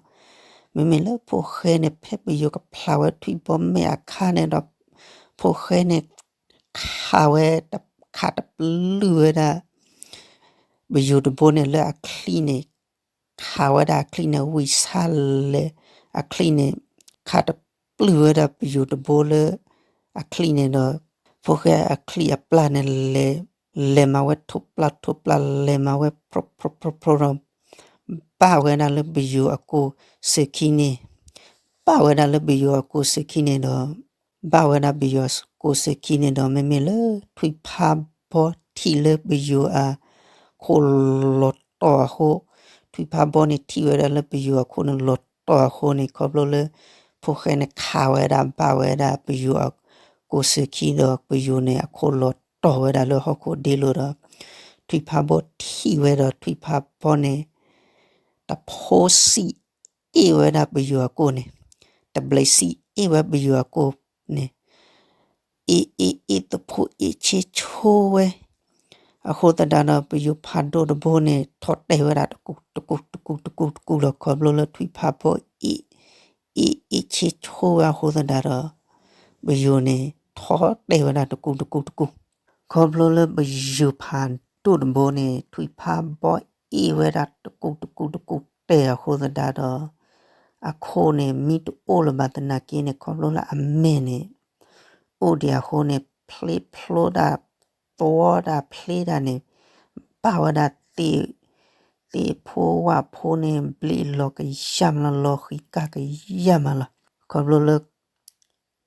မ့မ့ၢ်လၢဖိၣ်ဃဲန့ၣ် ဖဲပယိၤကဖျးဝဲထွံၣ်ဘီမဲာ်အခါန့ၣ်ဒီး ဖိၣ်ဃဲန့ၣ် ခးဝဲ ခးတပျုၢ်ဝဲဒၣ် ပယိၤတဘိန့ၣ်လၢအချံၣ်န့ၣ်, ခးဝဲဒၣ်အချံၣ်န့ၣ် ဝံၤဆါလဲၤ အချံၣ်န့ၣ် ခးတပျုၢ်ဝဲဒၣ်ပယိၤတဘိလၢ အချံၣ်န့ၣ်ဒီး ဖိၣ်ဃဲအချံၣ်အပျၢ်န့ၣ် လဲၤမၤဝဲထိးပျၢ်ထိးပျၢ် လဲၤမၤဝဲဖြိဖြိဖြိဖြိဒီး ဘၣ်ဝဲဒၣ်လၢပယိၤအကိၢ်စၢၤခံန့ၣ်, ဘၣ်ဝဲဒၣ်လၢပယိၤအကိၢ်စၢၤခံန့ၣ်ဒီး ဘၣ်ဝဲဒၣ်ပယိၤအကိၢ်စၢၤခံန့ၣ်ဒီး မ့မ့ၢ်လၢထွံၣ်ဖးဘီထံၣ်လၢပယိၤအခိၣ်လီၤတီၤအဃိ, ထွံၣ်ဖးဘီန့ၣ်ထံၣ်ဝဲဒၣ်လၢပယိၤအခိၣ်န့ၣ်လီၤတီၤအဃိန့ၣ် ခီဖျိလၢ ဖိၣ်ဃဲန့ၣ်ခးဝဲဒၣ်ဘၣ်ဝဲဒၣ်ပယိၤအကိၢ်စၢၤခံဒီး ပယိၤန့ၣ်အခိၣ်လီၤတီၤဝဲဒၣ်လၢဟီၣ်ခိၣ်ဒ့လိၤဒီး ထွံၣ်ဖးဘီထံၣ်ဝဲဒီး ထွံၣ်ဖးဘီန့ၣ် တဖိစံးအ့ၣ်ဝဲဒၣ်ပယိၤအကိၣ်န့ၣ်, တဘျဲးစံးအ့ၣ်ဝဲပယိၤအကိၣ်န့ၣ်, အ့ၣ်အ့ၣ်အ့ၣ် သဖိအ့ၣ်ဆ့ဆိဝဲ အဃိသတးဒီး ပယိၤဖးဒိၣ်တဘိန့ၣ် ထီၣ်တဲာ်ဝဲဒၣ်တကူာ်တကူာ်တကူာ်တကူာ်တကူာ်လီၤ. ခီဖျိလၢထွံၣ်ဖးဘီအ့ၣ် အ့ၣ်အ့ၣ်ဆ့ဆိဝဲအဃိသတးဒီး ပယိၤန့ၣ် ထီၣ်တဲာ်ဝဲဒၣ်တကူာ်တကူာ်တကူာ်. ခီဖျိလၢပယိၤဖးဒိၣ်တဘိန့ၣ် ထွံၣ်ဖးဘီအ့ၣ်ဝဲဒၣ်တကူာ်တကူာ်တကူာ်တဲာ်အဃိသတးဒီး အခိၣ်န့ၣ် မံတအိၣ်လၢၤဘၣ်သနာ်က့န့ၣ် ခီဖျိလၢအမဲာ်န့ၣ် အိၣ်ဒံးအဃိန့ၣ် ဖျ့ဖျိဒၣ် သဝီဒၣ်ဖျ့ဒၣ်န့ၣ် ဘၣ်ဝဲဒၣ်သ့ၣ်, သ့ၣ်ဖိဝၣ်ဖိန့ၣ် ဘျ့လီၤကယၢ်မးလီၤ, လီၤဃံးကၢ်ကယၢ်မးလီၤ. ခီဖျိလၢ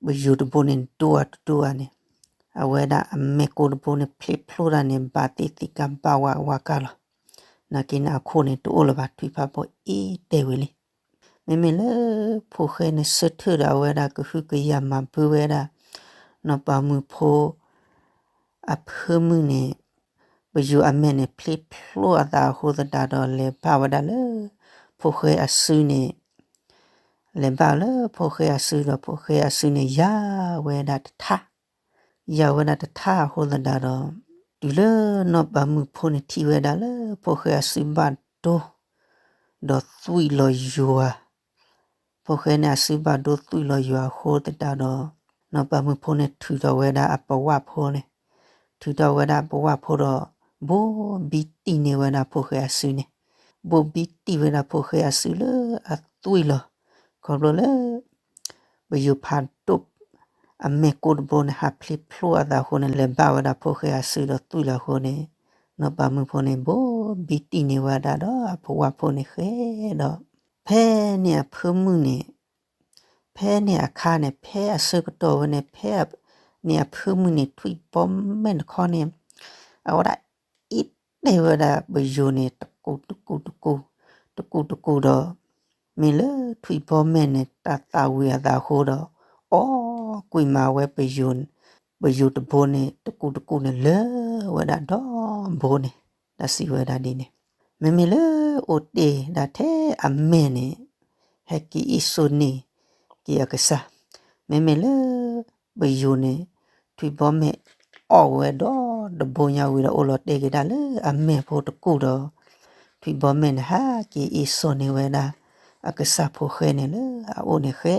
ပယိၤတဘိန့ၣ် ဒိၣ်အတဒိၣ်ဧါန့ၣ်, အဝဲဒၣ်အမဲာ်ကိၢ်တဘိန့ၣ် ဖျ့ဖျိဒၣ်န့ၣ် ဘၣ်သ့ၣ်သံးကၢ်ဘၣ်ဝးဝးကၢ်လီၤ. နာ်က့န့ၣ် အခိၣ်န့ၣ်တအိၣ်လၢၤဘၣ်, ထွံၣ်ဖးဘီအ့ၣ်တဲာ်ဝံၤလံ. မ့မ့ၢ်လၢဖိၣ်ဃဲန့ၣ် ဆၢထၢၣ်ဒီးအဝဲဒၣ်ကဟုကယာ်မၤဘၢဝဲဒၣ် နီၢ်ပၤမုၣ်ဖိ အဖၢမုၢ်န့ၣ် ပယိၤအမဲာ်န့ၣ် ဖျ့ဖျိအသးအဃိသတးဒီး လဲၤဘၣ်ဝဲဒၣ်လၢ ဖိၣ်ဃဲအစုန့ၣ်, လဲၤဘၣ်လၢဖိၣ်ဃဲအစုဒီး ဖိၣ်ဃဲအစုန့ၣ် ယၤဝဲဒၣ်တထါ, ယၤဝဲဒၣ်တထါအဃိသတးဒီး တုၤလၢနီၢ်ပၤမုၣ်ဖိန့ၣ်ထံၣ်ဝဲဒၣ်လၢ ဖိၣ်ဃဲအစုဘၣ်ဒိ ဒီးသွံၣ်လီၤယွၤ ဖိၣ်ဃဲန့ၣ် အစုဘၣ်ဒိသွံၣ်လီၤယွၤအဃိသတးဒီး နီၢ်ပၤမုၣ်ဖိန့ၣ် ထုးထီၣ်ဝဲဒၣ်အပဝၣ်ဖိန့ၣ်, ထုးထီၣ်ဝဲဒၣ်အပဝၣ်ဖိဒီး ဘိၣ်ဘံတံၢ်န့ၢ်ဝဲဒၣ်ဖိၣ်ဃဲအစုန့ၣ်, ဘိၣ်ဘံတံၢ်ဝဲဒၣ်ဖိၣ်ဃဲအစုလၢအသွံၣ်လီၤ. ခီဖျိလၢ ပယိၤဖးဒိၣ် အမဲာ်ကိၢ်တဘိန့ၣ် ဟးဖျ့ဖျိအသးအဃိန့ၣ် လဲၤဘၣ်ဝဲဒၣ်ဖိၣ်ဃဲအစုဒီးသွံၣ်လီၤအဃိန့ၣ်, နီၢ်ပၤမုၣ်ဖိန့ၣ် ဘိၣ်ဘံတံၢ်န့ၢ်ဝဲဒၣ်ဒီးအပဝၣ်ဖိန့ၣ်ဃဲဒီး ဖဲန့ၣ်အဖၢမုၢ်န့ၣ်, ဖဲန့ၣ်အခါန့ၣ် ဖဲအဆၢကတီၢ်ဝဲန့ၣ် ဖဲန့ၣ်အဖၢမုၢ်န့ၣ် ထွံၣ်ဘီမဲာ်တခီန့ၣ် အဝဲဒၣ်အ့ၣ်တဲာ်ဝဲဒၣ်ပယိၤန့ၣ် တကူာ်တကူာ်တကူာ်, တကူာ်တကူာ်ဒီး မ့ၢ်လၢထွံၣ်ဘီမဲာ်န့ၣ် တၢ်သၣ်ဝံၤအသးအဃိဒီး အီၣ်ကွံာ်မးဝဲ ပယိၤတဘိန့ၣ် တကူာ်တကူာ်န့ၣ် လၢာ်ဝဲဒၣ်ဒီဘိန့ၣ်, တၢ်စံးဝဲဒၣ်ဒ်န့ၣ်, မ့မ့ၢ်လၢအိၣ်တ့ၢ်ဒၣ်ထဲအမဲာ်န့ၣ် ဟဲက့ၤအ့ၣ်စိန့ၢ်က့ၤအကစၢ်, မ့မ့ၢ်လၢ ပယိၤန့ၣ် ထွံၣ်ဘီမဲာ်အီၣ်ဝဲဒီတဘိညါဝံၤဒီး အိၣ်လီၤတဲာ်က့ၤဒၣ်လၢအမဲာ်ဖိတကူာ်ဒီး ထွံၣ်ဘီမဲာ်န့ၣ် ဟးက့ၤအ့ၣ်စိန့ၢ်ဝဲဒၣ် အကစၢ်ဖိၣ်ဃဲန့ၣ်လၢအအိၣ်န့ၣ်ဃဲ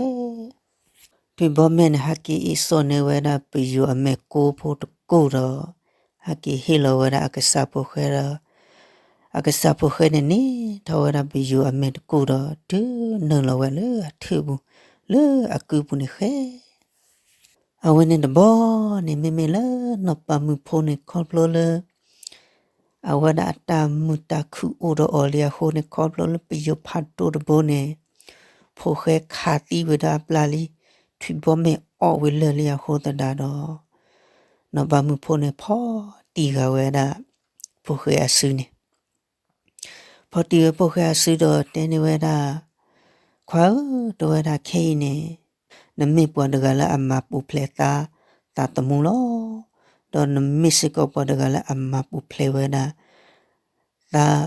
ထွံၣ်ဘီမဲာ်န့ၣ် ဟးက့ၤအ့ၣ်စိန့ၢ်ဝဲဒၣ်ပယိၤအမဲာ်ကိၢ်ဖိတကူာ်ဒီး ဟဲက့ၤဟ့ၣ်လီၤဝဲဒၣ်အကစၢ်ဖိၣ်ဃဲဒီး အကစၢ်ဖိၣ်ဃဲန့ၣ် န့ၢ်ထီၣ်ဝဲဒၣ်ပယိၤအမဲာ်တကူာ်ဒီး တုၤနုာ်လီၤဝဲလၢအထၢၣ်ပူၤ လၢအကုပူၤန့ၣ်ဃဲ အဝဲန့ၣ်တဘျီန့ၣ် မ့မ့ၢ်လၢနီၢ်ပၤမုၣ်ဖိန့ၣ် ခီဖျိလၢ အဝဲဒၣ်အတၢ်မုာ်တၢ်ခုၣ်အိၣ်ဒီးအီၤလံအဃိန့ၣ် ခီဖျိလၢပယိၤဖးဒိၣ်တဘိန့ၣ် ဖိၣ်ဃဲခးသံဝဲဒၣ်အပျၢ်လံ ထွံၣ်ဘီမဲာ်အီၣ်ဝံၤလၢာ်လံအဃိသတးဒီး နီၢ်ပၤမုၣ်ဖိန့ၣ် ဖီၣ်တံၢ်ဃာ်ဝဲဒၣ် ဖိၣ်ဃဲအစုန့ၣ် ဖီၣ်တံၢ်ဝဲဖိၣ်ဃဲအစုဒီးတဲန့ၢ်ဝဲဒၣ်, ခွါဧၢ, တဲဝဲဒၣ်ခဲအံၤန့ၣ် နမ့ၢ်ပှၤတဂၤလၢအမၤပူၤဖျဲးသးသးသမူလီၤ. ဒီးနမ့ၢ်စ့ၢ်ကီးပှၤတဂၤလၢအမၤပူၤဖျဲးဝဲဒၣ် သး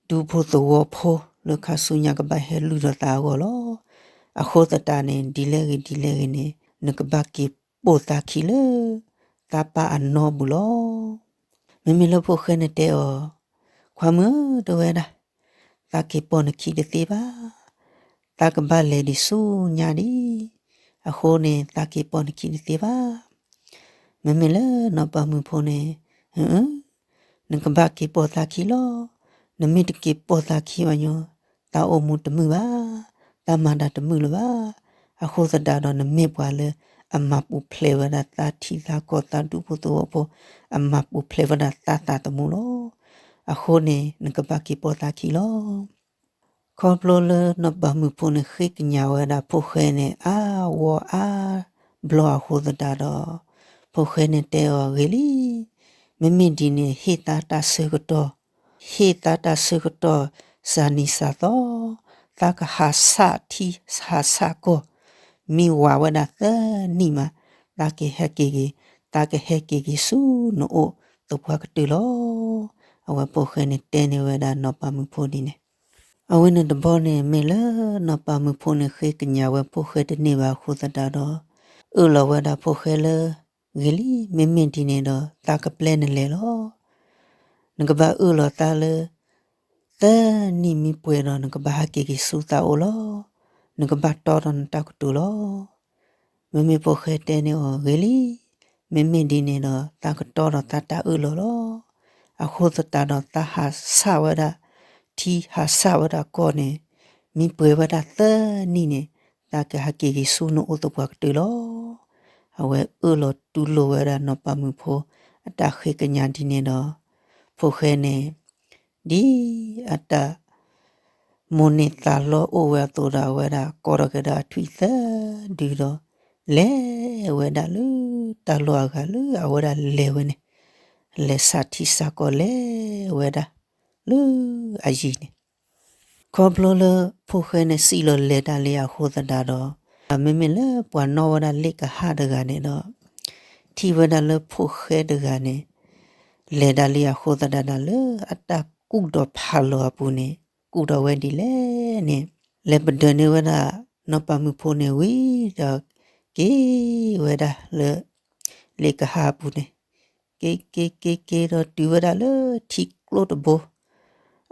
ဒူဖိသဝီဖိလၢခါဆူညါကဘၣ်ဟဲလုၢ်ထီၣ်သးအဂီၢ်လီၤ. အဃိသတးန့ၣ် ဒ်လဲၣ်ဂ့ၤဒ်လဲၣ်ဂ့ၤန့ၣ် နကဘၣ်က့ၤပိာ်သးခံလၢ သးပၢ်အနီပူၤလီၤ. မ့မ့ၢ်လၢဖိၣ်ဃဲန့ၣ်တဲအီၤ, ခွါမုၣ်ဧၢ, တဲဝဲဒၣ်, သးက့ၤပိာ်နခံတသ့ဘၣ်. သးကဘၣ်လဲၤဒံးဆူညါဒံး, အဃိန့ၣ် သးက့ၤပိာ်နခံတသ့ဘၣ်. မ့မ့ၢ်လၢနီၢ်ပၤမုၣ်ဖိန့ၣ်, နကဘၣ်က့ၤပိာ်သးခံလီၤ. နမ့ၢ်တက့ၤပိာ်သးခံဘၣ်ညီ, သးအိၣ်မူတမုာ်ဘၣ်, သးမၤတၢ်တမုာ်လၢၤဘၣ်. အဃိသတးဒီးနမ့ၢ်ပှၤလၢအမၤပူၤဖျဲးဝဲဒၣ်သးထံသးကီၢ်သးဒူဖိသဝီဖိ, အမၤပူၤဖျဲးဝဲဒၣ်သးသးသမူလီၤ. အဃိန့ၣ် နကဘၣ်က့ၤပိာ်သးခံလီၤ. ခီဖျိလၢနီၢ်ပၤမုၣ်ဖိန့ၣ် ဃ့ကညးဝဲဒၣ်ဖိၣ်ဃဲန့ၣ် အါဝီအါဘျီအဃိသတးဒီး, ဖိၣ်ဃဲန့ၣ်တဲအီၤဂ့ၤလံ, မ့မ့ၢ်ဒ်န့ၣ် ဟ့ၣ်သးတၢ်ဆၢကတီၢ်, ဟ့ၣ်သးတၢ်ဆၢကတီၢ် စှၤနံၤစှၤသီ, သးကဟးဆှၣ်ထံဟးဆှၣ်ကီၢ်, မ့ၢ်ဝးဝဲဒၣ်သၢနံၣ်မး, သးကဟဲက့ၤက့ၤ, သးကဟဲက့ၤက့ၤဆူနအိၣ်သပှၢ်ကတၢၢ်လီၤ. အဝဲဖိၣ်ဃဲန့ၣ်တဲန့ၢ်ဝဲဒၣ်နီၢ်ပၤမုၣ်ဖိဒ်န့ၣ် အဝဲန့ၣ်တဘီန့ၣ် မ့ၢ်လၢနီၢ်ပၤမုၣ်ဖိန့ၣ် ဃ့ကညးဝဲဖိၣ်ဃဲတန့ၢ်ဘၣ်အဃိသတးဒီး အၢၣ်လီၤဝဲဒၣ်ဖိၣ်ဃဲလၢ ဂ့ၤလံ, မ့မ့ၢ်ဒ်န့ၣ်ဒီး သးကပျဲနလဲၤလီၤ. နကဘၣ်အၢၣ်လီၤသးလၢ သၢနံၣ်မံပှဲၤဒီး နကဘၣ်ဟးက့ၤက့ၤဆူသးအိၣ်လီၤ. နကဘၣ်တီဒီးနတၢ်ကတိၤလီၤ. မ့မ့ၢ်ဖိၣ်ဃဲတဲန့ၢ်အီၤ ဂ့ၤလံ, မ့မ့ၢ်ဒ်န့ၣ်ဒီး သးကတီဒီးသးတၢ်အၢၣ်လီၤလီၤ. အဃိသတးဒီးသးဟးဆှဲးဝဲဒၣ်ထံ, ဟးဆှဲးဝဲဒၣ်ကီၢ်န့ၣ် မံပှဲၤဝဲဒၣ်သၢနံၣ်န့ၣ် သးကဟးက့ၤက့ၤဆူနအိၣ်သပှၢ်ကတၢၢ်လီၤ. အဝဲအၢၣ်လီၤတူၢ်လိာ်ဝဲဒၣ်နီၢ်ပၤမုၣ်ဖိအတၢ်ဃ့ကညးဒ်န့ၣ်ဒီး ဖိၣ်ဃဲန့ၣ် ဒ်အတၢ် မိၣ်န့ၢ်သးလီအိၣ်ဝဲအသိးဒီး အဝဲဒၣ်ကိးထီၣ်က့ၤဒီးအထွံၣ်သၢဒုဒီး လဲၤဝဲဒၣ်လၢတၢ်လီၢ်အဂၤလၢအဝဲဒၣ်လဲၤဝဲန့ၣ်, လဲၤဆးထံဆးကီၢ်လဲၤဝဲဒၣ်လၢအယံၤန့ၣ်, ခီဖျိလၢဖိၣ်ဃဲန့ၣ်စံၣ်လီၤလဲၤတၢ်လံအဃိသတးဒီး မ့မ့ၢ်လၢပှၤနီၣ်ဝဲဒၣ်လ့ၣ်ကဟၣ်တဂၤန့ၣ်ဒီး ထံၣ်ဝဲဒၣ်လၢဖိၣ်ဃဲတဂၤန့ၣ် လဲၤတၢ်လံအဃိသတးဒီး လၢအတၢ်ကူၣ်ဒီးဖးလီၤအပူၤန့ၣ် ကူၣ်ဒီးဝဲဒ်လဲၣ်န့ၣ် လဲၤပဒၢးန့ၢ်ဝဲဒၣ် နီၢ်ပၤမုၣ်ဖိန့ၣ်ဝံၤဒီး က့ၤဝဲဒၣ်လၢ လ့ၣ်ကဟၣ်အပူၤန့ၣ် က့ၤက့ၤက့ၤက့ၤဒီးတုၤဝဲဒၣ်လၢထံကျိတဘိ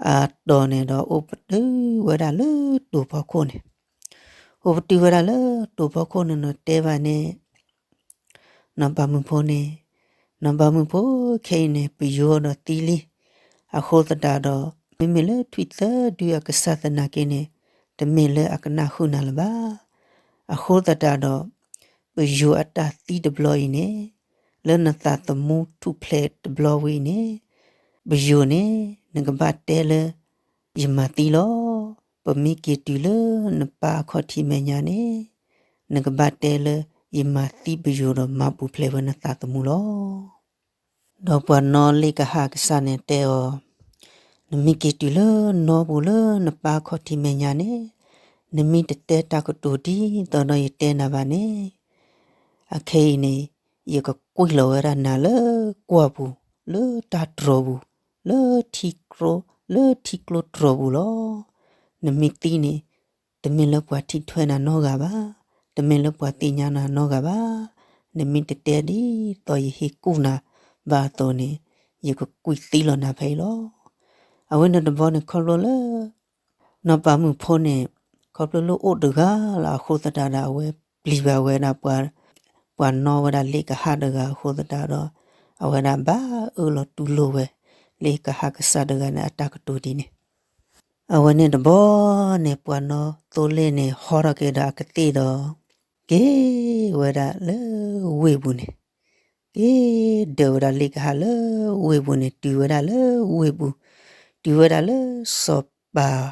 အတီၢ်န့ၣ်ဒီး အိၣ်ပတုာ်ဝဲဒၣ်လၢတိၤဖီခိၣ်န့ၣ်, အိၣ်ပတုာ်ဝဲဒၣ်လၢတိၤဖီခိၣ်န့ၣ်ဒီး တဲဘၣ်န့ၣ် နီၢ်ပၤမုၣ်ဖိန့ၣ်, နီၢ်ပၤမုၣ်ဖိ ခဲအံၤန့ၣ် ပယိၤဒီးသံလံ. အဃိသတးဒီး မ့မ့ၢ်လၢထွံၣ်သၢဒုအကစၢ်သနာ်က့န့ၣ် တမ့ၢ်လၢအကနၣ်ဃုာ်နၤလၢၤဘၣ်. အဃိသတးဒီး ပယိၤအတၢ်သံတဘျီအံၤန့ၣ် လၢနသးသမူထူၣ်ဖျဲးတဘျီဝံၤအံၤန့ၣ် ပယိၤန့ၣ် နကဘၣ်တဲလၢ ယမၤသံလီၤ. ပမ့ၢ်က့ၤတုၤလၢနပၢ်အခီၣ်ထံးမဲာ်ညါန့ၣ် နကဘၣ်တဲလၢ ယမၤသံပယိၤဒီးမၤပူၤဖျဲးဝဲနသးသမူလီၤ. ဒီးပှၤနီၣ်လ့ၣ်ကဟၣ်ကစၢ်န့ၣ်တဲအီၤ, နမ့ၢ်က့ၤတုၤလၢနီပူၤလၢနပၢ်အခီၣ်ထံးမဲာ်ညါန့ၣ် နမ့ၢ်တတဲတၢ်ကတိၤဒ်သိးဒီးယတဲနၤဘၣ်န့ၣ် အခဲအံၤန့ၣ် ယကကွံာ်လီၤဝဲဒၣ်နၤလၢကွီၢ်ပူၤ လၢတၢ်တြီၤပူၤ လၢထံကျိ လၢထံကျိတြီၤပူၤလီၤ. နမ့ၢ်သံန့ၣ် တမ့ၢ်လၢပှၤထံၣ်ထွဲနၤနီတဂၤဘၣ်, တမ့ၢ်လၢပှၤသ့ၣ်ညါနၤနီတဂၤဘၣ်. နမ့ၢ်တတဲဒ်သိးယဟ့ၣ်ကူၣ်နၤဘၣ်အသိးန့ၣ် ယကကွံာ်သံလီၤနၤဖဲအံၤလီၤ. အဝဲန့ၣ်တဘျီန့ၣ် ခီဖျိလၢ နီၢ်ပၤမုၣ်ဖိန့ၣ် ခီဖျိလၢအိၣ်တဂၤလီၤအဃိသတးဒီး အဝဲပျံၤဘၣ်ဝဲဒၣ် ပှၤနီၣ်ဝဲဒၣ်လ့ၣ်ကဟၣ်တဂၤအဃိသတးဒီး အဝဲဒၣ်ဘၣ်အၢၣ်လီၤတူၢ်လိာ်ဝဲ လ့ၣ်ကဟၣ်ကစၢ်တဂၤန့ၣ် အတၢ်ကတိၤဒ်န့ၣ်. အဝဲန့ၣ်တဘျီန့ၣ် ပှၤနီၣ်သိလ့ၣ်န့ၣ် ဟီထီၣ်က့ၤဒီးအကသ့ၣ်ဒီး က့ၤဝဲဒၣ်လၢဝ့ၢ်ပူၤန့ၣ် က့ၤဒၢးဝဲဒၣ်လ့ၣ်ကဟၣ်လၢဝ့ၢ်ပူၤန့ၣ် တုၤဝဲဒၣ်လၢဝ့ၢ်ပူၤ, တုၤဝဲဒၣ်လၢစီၤပၤ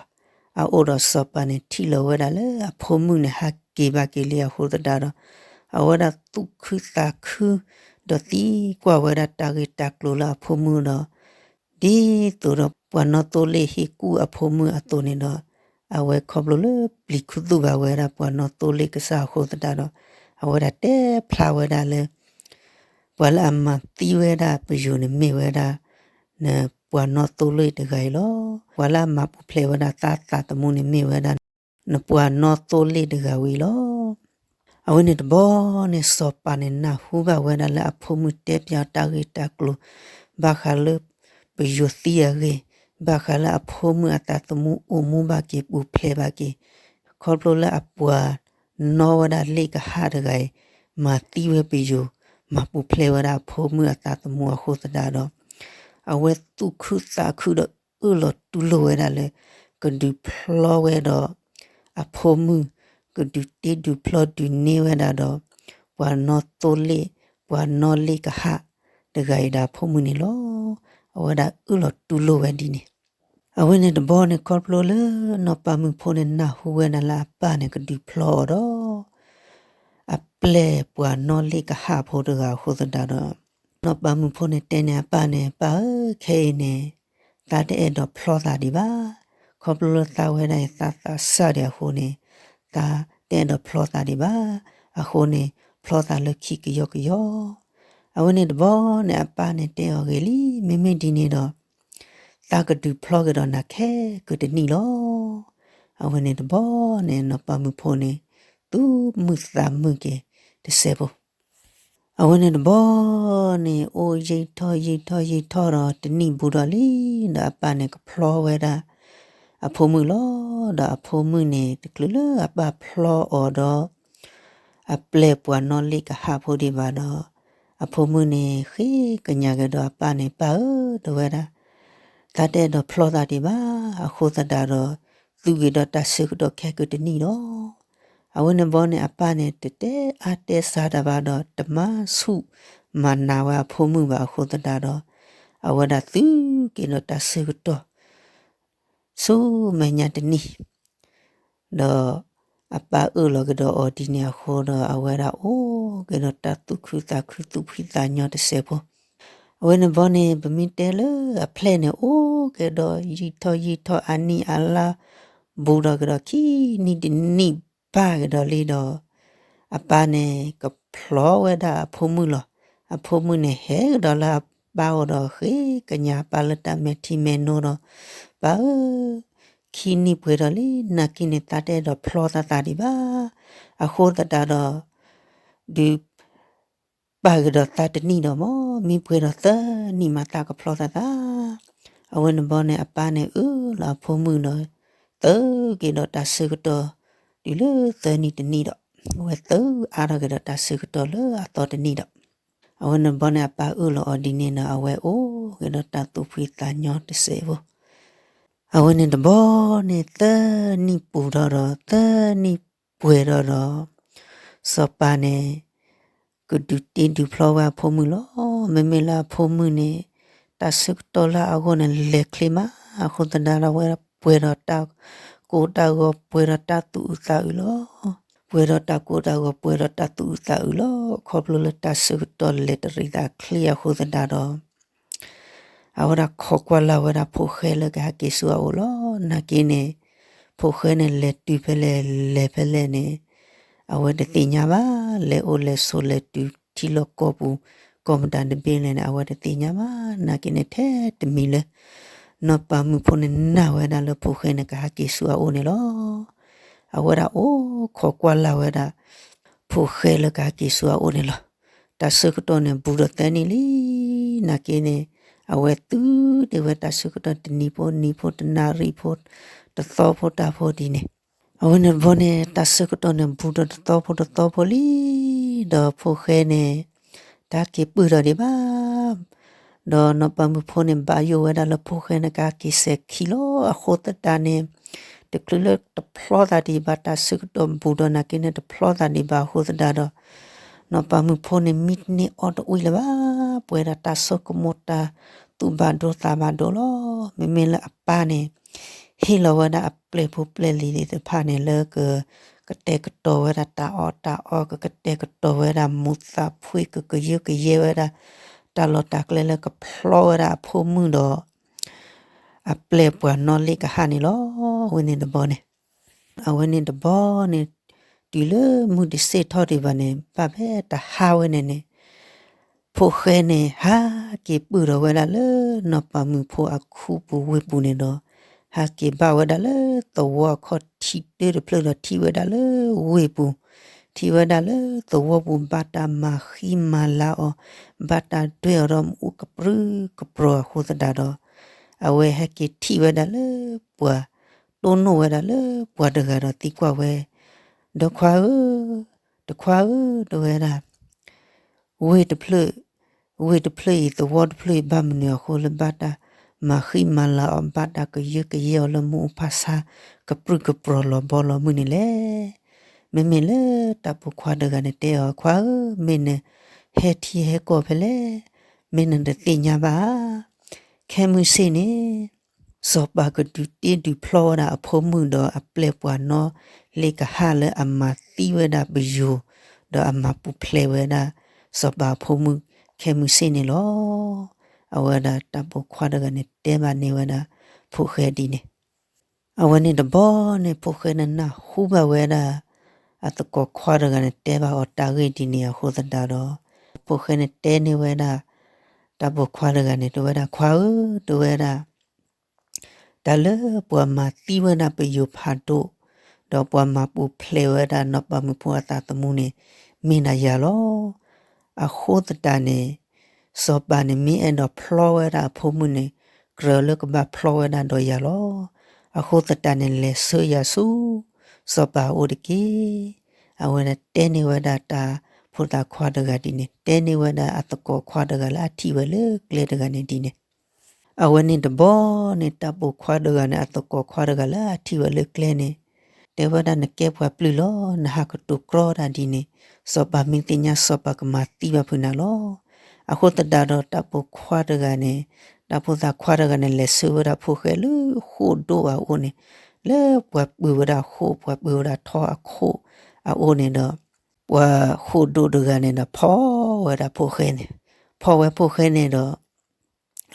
အအိၣ်ဒီးစီၤပၤန့ၣ် ထံၣ်လီၤဝဲဒၣ်လၢအဖိမုၣ်န့ၣ် ဟးက့ၤဘၣ်က့ၤလံအဃိသတးဒီး အဝဲဒၣ်သူၣ်ခုသးခု ဒီးသံကွၢ်ဝဲဒၣ်တၢ်ဂ့ၢ်တၢ်ကျိၤလၢအဖိမုၣ်ဒီး ဒ်သိးဒီးပှၤနီၣ်သိလ့ၣ်ဟ့ၣ်ကူၣ်အဖိမုၣ်အသိးန့ၣ်ဒီး အဝဲခီဖျိလၢပျံၤခူသူၣ်ဘၣ်ဝဲဒၣ်ပှၤနီၣ်သိလ့ၣ်ကစၢ်အဃိသတးဒီး အဝဲဒၣ်တဲဖျါဝဲဒၣ်လၢ ပှၤလၢအမၤသံဝဲဒၣ်ပယိၤန့ၣ်မ့ၢ်ဝဲဒၣ် နပှၤနီၣ်သိလ့ၣ်တဂၤအံၤလီၤ. ပှၤလၢအမၤပူၤဖျဲးဝဲဒၣ်သးသးသမူန့ၣ်မ့ၢ်ဝဲဒၣ် နပှၤနီၣ်သိလ့ၣ်တဂၤဝဲအံၤလီၤ. အဝဲန့ၣ်တဘျီန့ၣ် စီၤပၤန့ၣ်နၢ်ဟူဘၣ်ဝဲဒၣ်လၢအဖိမုၣ်တဲပၠးတၢ်ဂ့ၢ်တၢ်ကျိၤ ဘၣ်ဃးလၢပယိၤသံအဂ့ၢ်, ဘၣ်ဃးလၢအဖိမုၣ်အသးသမူအိၣ်မူဘၣ်က့ၤပူၤဖျဲးဘၣ်က့ၤ, ခီဖျိလၢအပှၤနီၣ်ဝဲဒၣ်လ့ၣ်ကဟၣ်တဂၤအံၤ မၤသံဝဲပယိၤ, မၤပူၤဖျဲးဝဲဒၣ်အဖိမုၣ်အသးသမူအဃိသတးဒီး အဝဲသူၣ်ခုသးခုဒီးအၢၣ်လီၤတူၢ်လိာ်ဝဲဒၣ်လၢ ကဒုးဖျီဝဲဒီး အဖိမုၣ်, ကဒုးတ့ဒုးဖျီဒုးန့ၢ်ဝဲဒၣ်ဒီး ပှၤနီၣ်သိလ့ၣ်, ပှၤနီၣ်လ့ၣ်ကဟၣ်တဂၤအံၤဒီးအဖိမုၣ်န့ၣ်လီၤ. အဝဲဒၣ်အၢၣ်လီၤတူၢ်လိာ်ဝဲဒ်န့ၣ်. အဝဲန့ၣ်တဘျီန့ၣ် ခီဖျိလၢနီၢ်ပၤမုၣ်ဖိန့ၣ် နၢ်ဟူဝဲဒၣ်လၢအပၢ်န့ၣ်ကဒုးဖျီအီၤဒီး အပျဲၢ်ပှၤနီၣ်လ့ၣ်ကဟၣ်ဖိတဂၤအဃိသတးဒီး နီၢ်ပၤမုၣ်ဖိန့ၣ်တဲန့ၢ်အပၢ်န့ၣ်, ပၢ်ဧၢ, ခဲအံၤန့ၣ် သးတအဲၣ်ဒိးဖျီသးဒံးဘၣ်. ခီဖျိလၢသးဝဲဒၣ်အံၤ သးသးစၢ်ဒံးအဃိန့ၣ် သးတအဲၣ်ဒိးဖျီသးဒံးဘၣ်. အဃိန့ၣ် ဖျီသးလၢခံကယီကယီ. အဝဲန့ၣ်တဘျီန့ၣ် အပၢ်န့ၣ်တဲအီၤဂ့ၤလံ, မ့မ့ၢ်ဒ်န့ၣ်ဒီး သးကဒုးဖျီက့ၤဒီးနၤခဲကတနံၣ်လီၤ. အဝဲန့ၣ်တဘီန့ၣ် နီၢ်ပၤမုၣ်ဖိန့ၣ် သူၣ်မုာ်သးမုာ်က့ၤတစဲးဖိ အဝဲန့ၣ်တဘီန့ၣ် အိၣ်ယံာ်ထီၣ်ယံာ်ထီၣ်ယံာ်ထီၣ်ဒီး တနံၣ်ဘူးဒီးလံ ဒီးအပၢ်န့ၣ်ကဖျီဝဲဒၣ်အဖိမုၣ်လီၤ. ဒီးအဖိမုၣ်န့ၣ် တချုးလၢအပၢ်ဖျီအီၤဒီး အပျဲၢ်ပှၤနီၣ်လ့ကဟၣ်ဖိဒံးဘၣ်ဒီး အဖိမုၣ်န့ၣ် ဃ့ကညးက့ၤဒီးအပၢ်န့ၣ် ပၢ်ဧၢ တဲဝဲဒၣ်, သးတအဲၣ်ဒိးဖျီသးဒံးဘၣ်, အဃိသတးဒီး သူက့ၤဒီးတၢ်ဆၢကတီၢ်ခဲကတနံၣ်ဒီး အဝဲန့ၣ်ဘီန့ၣ် အပၢ်န့ၣ် တတဲအါတဲစှၤတၢ်ဘၣ်ဒီး တမၤဆူၣ်မၤနးဝဲအဖိမုၣ်ဘၣ်အဃိသတးဒီး အဝဲဒၣ်သုက့ၤဒီးတၢ်ဆၢကတီၢ် ဆူမဲာ်ညါတနံၣ် ဒီးအပၢ်အၢၣ်လီၤကဒီးအီၤဒ်န့ၣ်အဃိဒီး အဝဲဒၣ်အိၣ်က့ၤဒီးတၢ်သူၣ်ခုသးခုသူၣ်ဖှံသးညီတစဲးဖိ အဝဲန့ၣ်ဘီန့ၣ် ပမ့ၢ်တဲလၢအဖျဲၣ်န့ၣ် အိၣ်က့ၤဒီးယံာ်ထီၣ်ယံာ်ထီၣ်အနံၣ်အလါ ဘူးဒီးကဒီးခံနံၣ်တနံၣ်ဘၣ်ကဒီးလံဒီး အပၢ်န့ၣ် ကဖျီဝဲဒၣ်အဖိမုၣ်လီၤ. အဖိမုၣ်န့ၣ် ဟဲကဒီးလၢအပၢ်အအိၣ်ဒီးဃ့ကညးပၢ်လၢတၢ်မဲာ်ထံမဲာ်နိဒီး ပၢ်ဧၢ ခံနံၣ်ပှဲၤဒီးလံ နာ်က့န့ၣ် သးတအဲၣ်ဒိးဖျီသးသးဒံးဘၣ်. အဃိသတးဒီး ဒုး ပာ်က့ၤဒီးသးတနံၣ်ဒီးမ့ၢ် မ့ၢ်ပှဲၤဒီးသၢနံၣ်မးသးကဖျီသးသး. အဝဲန့ၣ်ဘီန့ၣ် အပၢ်န့ၣ်အၢၣ်လီၤအဖိမုၣ်ဒီး သုက့ၤဒီးတၢ်ဆၢကတီၢ် တုၤလၢသၢနံၣ်တနံၣ်ဒီး အဝဲသုအါထီၣ်က့ၤဒီးတၢ်ဆၢကတီၢ်လၢအသီတနံၣ်ဒီး အဝဲန့ၣ်ဘီန့ၣ် အပၢ်အၢၣ်လီၤအီၤဒ်န့ၣ်ဒီး အဝဲအိၣ်က့ၤဒီးတၢ်သူၣ်ဖှံသးညီတစဲးဖိ အဝဲန့ၣ်တဘီန့ၣ် သၢနံၣ်ပူၤထီၣ်ဒီး သၢနံၣ်ပှဲၤထီၣ်ဒီး စီၤပၤန့ၣ် ကဒုးတ့ဒုးဖျီဝဲအဖိမုၣ်လီၤ. မ့မ့ၢ်လၢအဖိမုၣ်န့ၣ် တၢ်ဆၢကတီၢ်လၢအဂီၢ်န့ၣ် လဲၤချ့မး အဃိသတးဒီး အဝဲပှဲၤဒီးတၢ်ကိၢ်တၢ်ဂီၤ ပှဲၤဒီးတၢ်သူၣ်အုးသးအုးလီၤ. ပှဲၤဒီးတၢ်ကိၢ်တၢ်ဂီၤ ပှဲၤဒီးတၢ်သူၣ်အုးသးအုးလီၤ. ခီဖျိလၢတၢ်ဆၢကတီၢ်လဲၤတရံးသးချ့အဃိသတးဒီး အဝဲဒၣ်ခိးကွၢ်လၢ်ဝဲဒၣ်ဖိၣ်ဃဲလၢကဟဲက့ၤဆူအအိၣ်လီၤ. နာ်က့န့ၣ် ဖိၣ်ဃဲန့ၣ် လဲၤတုၤဖဲလဲၣ် လဲၤဖဲလဲၣ်န့ၣ် အဝဲတသ့ၣ်ညါဘၣ်. လဲၤအိၣ်လဲၤဆိးလဲၤတုၤထံလီၢ်ကီၢ်ပူၤ ကီၢ်မတၤတဘ့ၣ်လဲၣ်န့ၣ် အဝဲတသ့ၣ်ညါဘၣ်. နာ်က့န့ၣ် ထဲတမံၤလၢ နီၢ်ပၤမုၣ်ဖိန့ၣ်နာ်ဝဲဒၣ်လၢဖိၣ်ဃဲန့ၣ် ကဟဲက့ၤဆူအအိၣ်န့ၣ်လီၤ. အဝဲဒၣ်အိၣ်ခိးကွၢ်လၢ်ဝဲဒၣ် ဖိၣ်ဃဲလၢကဟဲက့ၤဆူအအိၣ်န့ၣ်လီၤ. တၢ်ဆၢကတီၢ်န့ၣ် ဘူးဒီးသၢနံၣ်လံ. နာ်က့န့ၣ် အဝဲသုဒ့ဝဲတၢ်ဆၢကတီၢ်တနံၤဖိနံၤဖိ တနၣ်ရံၣ်ဖိ တသီဖိတၢ်ဖိဒ်န့ၣ် အဝဲန့ၣ်တဘီန့ၣ် တၢ်ဆၢကတီၢ်န့ၣ် ဘူးဒီးတသီဖိတသီဖိလံ. ဒီးဖိၣ်ဃဲန့ၣ် တၢ်က့ၤပုၢ်ထီၣ်ဒံးဘၣ်. ဒီးနီၢ်ပၤမုၣ်ဖိန့ၣ် ဘၣ်ယိၣ်ဝဲဒၣ်လၢဖိၣ်ဃဲန့ၣ် ကဟဲက့ၤစဲၤခံလီၤ. အဃိသတးန့ၣ် တချုးလၢတဖျီသးဒံးဘၣ် တၢ်ဆၢကတီၢ်ဘူးဒီးနာ်က့န့ၣ် တဖျီသးဒံးဘၣ်အဃိသတးဒီး နီၢ်ပၤမုၣ်ဖိန့ၣ် မံတန့ၢ်အီၣ်တအီလၢၤဘၣ်. ပှဲၤဒီးတၢ်ဆိကမိၣ် တၢ်သူၣ်ဘၣ်ဒိသးဘၣ်ဒိလီၤ. မ့မ့ၢ်လၢအပၢ်န့ၣ် ဟ့ၣ်လီၤဝဲဒၣ်အပျဲၢ်ဖိပျဲၢ်လံၤသ့ၣ်တဖၣ်န့ၣ် လၢက ကတဲာ်ကတီၤဝဲဒၣ်တၢ်အီၣ်တၢ်အီ ကကတဲာ်ကတီၤဝဲဒၣ်မူးသးဖှ့ ကကယၢကယဲဝဲဒၣ် တၢ်လီၢ်တၢ်ကျဲလၢကဖျီဝဲဒၣ်အဖိမုၣ်ဒီး အပျဲၢ်ပှၤနီၣ်လ့ကဟၣ်န့ၣ်လီၤ. အဝဲန့ၣ်တဘီန့ၣ် အဝဲန့ၣ်တဘီန့ၣ် တုၤလၢမုၢ်တဆ့ၣ်ထီၣ်ဒံးဘၣ်န့ၣ် ဘၣ်ဖဲတဟါဝဲန့ၣ်န့ၣ် ဖိၣ်ဃဲန့ၣ် ဟးက့ၤပုၢ်ထီၣ်ဝဲဒၣ်လၢ နီၢ်ပၤမုၣ်ဖိအခူပူၤဝ့ၢ်ပူၤန့ၣ်ဒီး ဟးက့ၤဘၣ်ဝဲဒၣ်လၢသဝီအခီၣ်ထံးတၢတဖျၢၣ်ဒီး ထံၣ်ဝဲဒၣ်လၢဝ့ၢ်ပူၤ, ထံၣ်ဝဲဒၣ်လၢသဝီပူၤ ဘၣ်တၢ်မၤဃံမၤလၤအီၤ, ဘၣ်တၢ်ဒွဲၣ်အီၤဒီးမ့ၣ်အူကပြုၢ်ကပြီၤအဃိသတးဒီး အဝဲဟဲက့ၤထံၣ်ဝဲဒၣ်လၢပှၤ တိၢ်နီၣ်ဝဲဒၣ်လၢပှၤတဂၤဒီးသံကွၢ်ဝဲ, ဒီးခွါဧၢ, တခွါဧၢ, တဲဝဲဒၣ်, ဝ့ၢ်တဖျၢၣ်, ဝ့ၢ်တဖျၢၣ်အံၤ သဝီတဖျၢၣ်အံၤ ဘၣ်မနုၤအဃိလၢဘၣ်တၢ်မၤဃံမၤလၤအီၤ ဘၣ်တၢ်ကယၢကယဲအီၤလၢမ့ၣ်အူဖးဆါ ကပြုၢ်ကပြီၤလီၤဘီလီၤမုၢ်န့ၣ်လဲၣ်. မ့မ့ၢ်လၢတၢ်ပိာ်ခွါတဂၤန့ၣ်တဲအီၤ, ခွါဧၢ, မ့ၢ်နဟဲထံဟဲကီၢ်ဖဲလဲၣ်, မ့ၢ်နတသ့ၣ်ညါဘၣ်ဧါ. ခဲမုၢ်ဆ့ၣ်န့ၣ် စီၤပၤကဒုးတ့ဒုးဖျီဝဲဒၣ်အဖိမုၣ်ဒီး အပျဲၢ်ပှၤနီၣ်လ့ကဟၣ်လၢအမၤသံဝဲဒၣ်ပယိၤ ဒီးအမၤပူၤဖျဲးဝဲဒၣ် စီၤပၤအဖိမုၣ်ခဲမုၢ်ဆ့ၣ်န့ၣ်လီၤ. အဝဲဒၣ်တၢ်ပိာ်ခွါတဂၤန့ၣ်တဲဘၣ်န့ၢ်ဝဲဒၣ် ဖိၣ်ဃဲဒ်န့ၣ် အဝဲန့ၣ်တဘီန့ၣ် ဖိၣ်ဃဲန့ၣ်နၢ်ဟူဘၣ်ဝဲဒၣ် အသကိးခွါတဂၤန့ၣ်တဲဘၣ်အီၤတၢ်ဂ့ၢ်ဒ်န့ၣ်အဃိသတးဒီး ဖိၣ်ဃဲန့ၣ်တဲန့ၢ်ဝဲဒၣ် တၢ်ပိာ်ခွါတဂၤန့ၣ် တဲဝဲဒၣ် ခွါဧၢ, တဲဝဲဒၣ်, တၢ်လၢပှၤမၤသံဝဲဒၣ်ပယိၤဖးဒိၣ် ဒီးပှၤမၤပူၤဖျဲးဝဲဒၣ်နီၢ်ပၤမုၣ်ဖိအသးသမူန့ၣ် မ့ၢ်ဒၣ်ယၤလီၤ. အဃိသတးန့ၣ် စီၤပၤန့ၣ်မ့ၢ်အဲၣ်ဒိးဖျီဝဲဒၣ်အဖိမုၣ်န့ၣ် ကြၢးလၢကဘၣ်ဖျီဝဲဒၣ်ဒီးယၤလီၤ. အဃိသတးန့ၣ် လဲၤဆှၢယၤဆူ စီၤပၤအအိၣ်တက့ၢ်. အဝဲဒၣ်တဲန့ၢ်ဝဲဒၣ်တၢ်ဖိသၣ်ခွါတဂၤဒ်န့ၣ်, တဲန့ၢ်ဝဲဒၣ်အသကိးခွါတဂၤလၢအထံၣ်ဝဲလၢကျဲတဂၤန့ၣ်ဒ်န့ၣ် အဝဲန့ၣ်တဘျီန့ၣ် တၢ်ပိာ်ခွါတဂၤန့ၣ် အသကိးခွါတဂၤလၢအထံၣ်ဝဲလၢကျဲန့ၣ် တဲဝဲဒၣ် နကဲပှၤပျုၢ်လီၤ, နဟးကတိၤကြီတၢ်ဒ်န့ၣ်, စီၤပၤမ့ၢ်သ့ၣ်ညါ စီၤပၤကမၤသံဘၣ်ဖုးနၤလီၤ. အဃိသတးဒီး တၢ်ပိာ်ခွါတဂၤန့ၣ်, တၢ်ဖိသၣ်ခွါတဂၤန့ၣ် လဲၤဆှၢဝဲဒၣ်ဖိၣ်ဃဲလၢဃိၣ်ဒိၣ်အအိၣ်န့ၣ်, လၢပှၤပှ့ၤဝဲဒၣ်ဃိၣ်, ပှၤပှ့ၤဝဲဒၣ်ထီအခိၣ်အအိၣ်န့ၣ်ဒီး, ပှၤဃိၣ်ဒိၣ်တဂၤန့ၣ်ဒီး ဖီၣ်ဝဲဒၣ်ဖိၣ်ဃဲန့ၣ်, ဖီၣ်ဝဲဖိၣ်ဃဲန့ၣ်ဒီး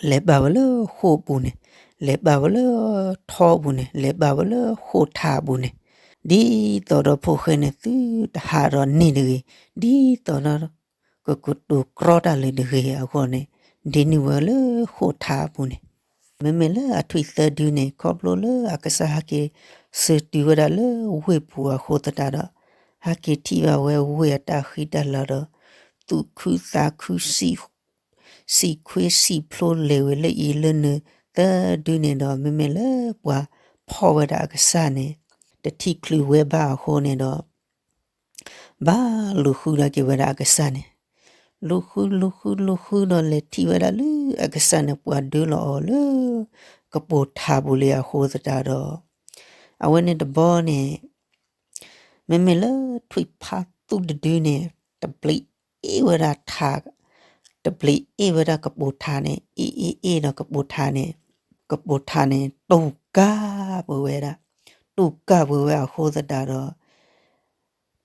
လဲၤဘၣ်ဝဲလၢဃိၣ်အပူၤန့ၣ်, လဲၤဘၣ်ဝဲလၢထီအပူၤန့ၣ်, လဲၤဘၣ်ဝဲလၢဃိၣ်ထးအပူၤန့ၣ်, ဒ်သိးဒီးဖိၣ်ဃဲန့ၣ် သုတဟးဒီးန့ၢ်တဂ့ၤ, ဒ်သိးဒီး ကကတိၤကြီတၢ်လၢတဂ့ၤအဂီၢ်န့ၣ်, ဒ့နုာ်ဝဲလၢဃိၣ်ထးအပူၤန့ၣ်, မ့မ့ၢ်လၢအထွံၣ်သၢဒုန့ၣ် ခီဖျိလၢအကစၢ်ဟဲက့ၤဆၢတုၤဝဲဒၣ်လၢဝ့ၢ်ပူၤအဃိသတးဒီး, ဟဲက့ၤထံၣ်ဘၣ်ဝဲဝ့ၢ်အတၢ်ဃံတၢ်လၤဒီး, သူၣ်ခုသးခု စံၣ်ခွ့စံၣ်ဖျိလဲၤဝဲလၢအံၤလၢနုၤသၢဒုန့ၣ်ဒီး မ့မ့ၢ်လၢပှၤဖီၣ်ဝဲဒၣ်အကစၢ်န့ၣ်, တထံၣ်ချုးဝဲဘၣ်အဃိန့ၣ်ဒီး, ဘၣ်လူၤဃုဒၣ်က့ၤဝဲဒၣ်အကစၢ်န့ၣ်, လူၤဃုလူၤဃုလူၤဃုဒီးလဲၤထံၣ်ဝဲဒၣ်လၢအကစၢ်န့ၣ် ပှၤဒၢလီၤအီၤလၢ ကပိာ်ထးပူၤလံအဃိသတးဒီး, အဝဲန့ၣ်တဘျီန့ၣ် မ့မ့ၢ်လၢထွံၣ်ဖါသူတဒုန့ၣ် တဘျီအ့ၣ်ဝဲဒၣ်ထး, တဘျီအ့ၣ်ဝဲဒၣ်ကပိာ်ထးန့ၣ်, အ့ၣ်အ့ၣ်အ့ၣ်ဒီးကပိာ်ထးန့ၣ်, ကပိာ်ထးန့ၣ် တူၢ်ကၢ်ပှဲၤဝဲဒၣ်, တူၢ်ကၢ်ပှဲၤဝဲအဃိသတးဒီး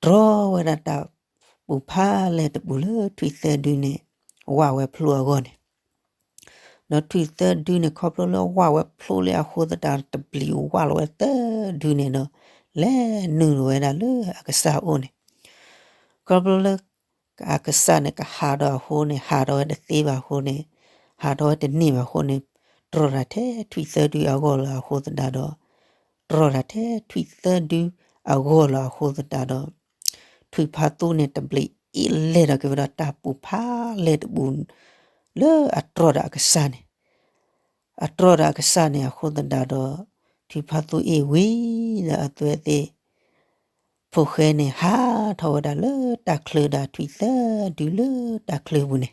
တြီဝဲဒၣ်တၢ်ပူၤဖးလဲၢ်တပူၤလၢထွံၣ်သၢဒုန့ၣ် ဝၣ်ဝဲဖျိအဂီၢ်န့ၣ်, ဒီးထွံၣ်သၢဒုန့ၣ် ခီဖျိလၢဝၣ်ဝဲဖျိလံအဃိသတး တဘျီဝၣ်လီၤဝဲသၢဒုန့ၣ်ဒီး လဲၤနုာ်လီၤဝဲဒၣ်လၢအကစၢ်အအိၣ်န့ၣ်, ခီဖျိလၢ အကစၢ်န့ၣ် ကဟးဒီးအဃိန့ၣ် ဟးထီၣ်ဝဲတသ့ဘၣ်အဃိန့ၣ်, ဟးထီၣ်ဝဲတန့ၢ်ဘၣ်အဃိန့ၣ်, တြီတၢ်ထဲထွံၣ်သၢဒုအဂီၢ်လီၤအဃိသတးဒီး, တြီတၢ်ထဲထွံၣ်သၢဒုအဂီၢ်လီၤအဃိသတးဒီး, ထွံၣ်ဖါသူန့ၣ် တဘျီအ့ၣ်လဲၢ်ထီၣ်က့ၤဝဲဒီးတၢ်ပူၤဖးလဲၢ်တပူၤ လၢအတြီဒီးအကစၢ်န့ၣ်, အတြီဒီးအကစၢ်န့ၣ်အဃိသတးဒီး, ထွံၣ်ဖါသူအ့ၣ်ဝံၤဒီးအသွဲသ့ၣ် ဖိၣ်ဃဲန့ၣ် ဟးထီၣ်ဝဲဒၣ်လၢတၢ်ချၢဒီးထွံၣ်သၢဒုလၢတၢ်ချၢပူၤန့ၣ်,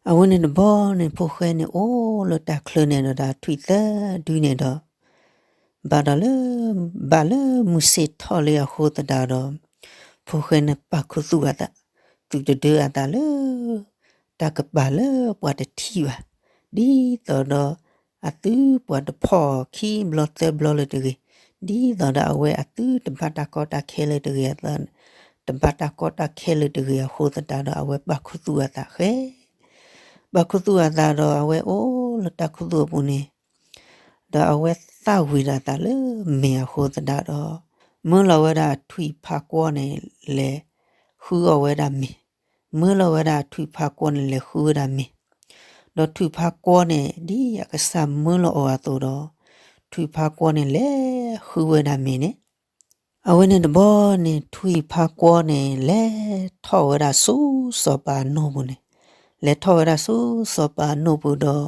အဝဲန့ၣ်တဘျီန့ၣ် ဖိၣ်ဃဲန့ၣ်အိၣ်လၢတၢ်ချၢန့ၣ်ဒီး ထွံၣ်သၢဒုန့ၣ်ဒီး ဘၣ်ဒီးလၢ ဘၣ်လၢမုၢ်ဆ့ၣ်ထီၣ်လံအဃိသတးဒီး, ဖိၣ်ဃဲန့ၣ်ပာ်ခူသူၣ်အသး, သူၣ်တဒၢအသးလၢ တၢ်ကပၤလၢပှၤတထံၣ်ဘၣ်, ဒ်သိးဒီးအသုပှၤတဖီၣ်အီၤခံဘျီသၢဘျီလၢၤတဂ့ၤ, ဒ်သိးဒီးအဝဲအသုတဘၣ်တၢ်ကီတၢ်ခဲလၢၤတဂ့ၤအသိး, တဘၣ်တၢ်ကီတၢ်ခဲလၢၤတဂ့ၤအဃိသတးဒီး အဝဲပာ်ခူသူၣ်အသးဃဲ ပာ်ခူသူၣ်အသးဒီးအဝဲအိၣ်လၢတၢ်ခူသူၣ်အပူၤန့ၣ်, ဒီးအဝဲသၣ်ဝံၤဒီးအသးလၢမ့ၤအဃိသတးဒီး, မၢလီၤဝဲဒၣ်အထွံၣ်ဖါကွီန့ၣ် လဲၤဃုအီၣ်ဝဲဒၣ်မ့ၤ, မၢလီၤဝဲဒၣ်အထွံၣ်ဖါကွီန့ၣ် လဲၤဃုဝဲဒၣ်မ့ၤ, ဒီးထွံၣ်ဖါကွီန့ၣ် ဒ်အကစၢ်မၢလီၤအီၤအသိးဒီး, ထွံၣ်ဖါကွီန့ၣ် လဲၤဃုဝဲဒၣ်မ့ၤန့ၣ် အဝဲန့ၣ်တဘျီန့ၣ် ထွံၣ်ဖါကွီန့ၣ် လဲၤထီၣ်ဝဲဒၣ်ဆူစီၤပၤအနိၣ်ပူၤန့ၣ်, လဲၤထီၣ်ဝဲဒၣ်ဆူစီၤပၤအနိၣ်ပူၤဒီး,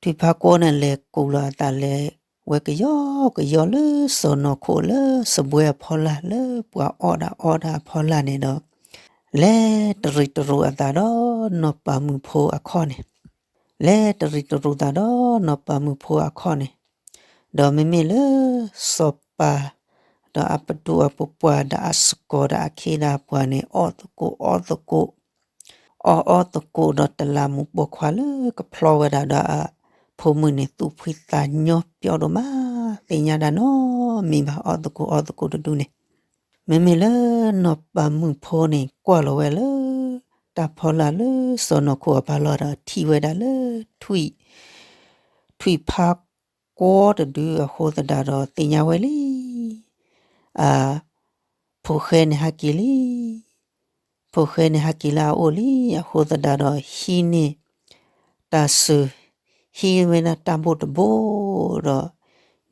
ထွံၣ်ဖါကွီန့ၣ် လဲၤကိးလီၤအသးလဲၤဝဲကယီကယီလၢစီၤနီၤခိၣ် လၢစပွဲအဖီလာ် လၢပှၤအီၣ်တၢ်အီတၢ်အဖီလာ်န့ၣ်ဒီး, လဲၤတရံးတရိးအသးဒီးနီၢ်ပၤမုၣ်ဖိအခီၣ်န့ၣ် လဲၤတရံးတရိးသးဒီးနီၢ်ပၤမုၣ်ဖိအခီၣ်န့ၣ်, ဒီးမ့မ့ၢ်လၢစီၤပၤ ဒီးအပဒိၣ်အပပှၢ်ဒီးအစကီၤဒီးအခ့ဒီးအပှၤန့ၣ် အီၣ်သကိးအီသကိး, အီၣ်အီသကိးဒီးတလးမူးပိာ်ခွါလၢကဖျီဝဲဒၣ်ဒီးအဖိမုၣ်န့ၣ် သူၣ်ဖှံသးညီပျီဒိၣ်မး သ့ၣ်ညါတၢ်နီတမံၤဘၣ် အီၣ်သကိးအီသကိးတဒုန့ၣ် မ့မ့ၢ်လၢနီၢ်ပၤမုၣ်ဖိန့ၣ် ကွၢ်လီၤဝဲလၢ တၢ်ဖီလာ်လၢစီၤနီၤခိၣ်အပၢ်လီၢ်ဒီး ထံၣ်ဝဲဒၣ်လၢ ထွံၣ်, ထွံၣ်ဖါကွီတဒုအဃိသတးဒီး သ့ၣ်ညါဝဲလံ, အ, ဖိၣ်ဃဲန့ၣ်ဟဲက့ၤလံ, ဖိၣ်ဃဲန့ၣ်ဟဲက့ၤလၢအအိၣ်လံအဃိသတးဒီး ဟံးန့ၢ်တၢ်စၢၤ, ဟံးဝဲဒၣ်တၢ်ဘိၣ်တဘိၣ်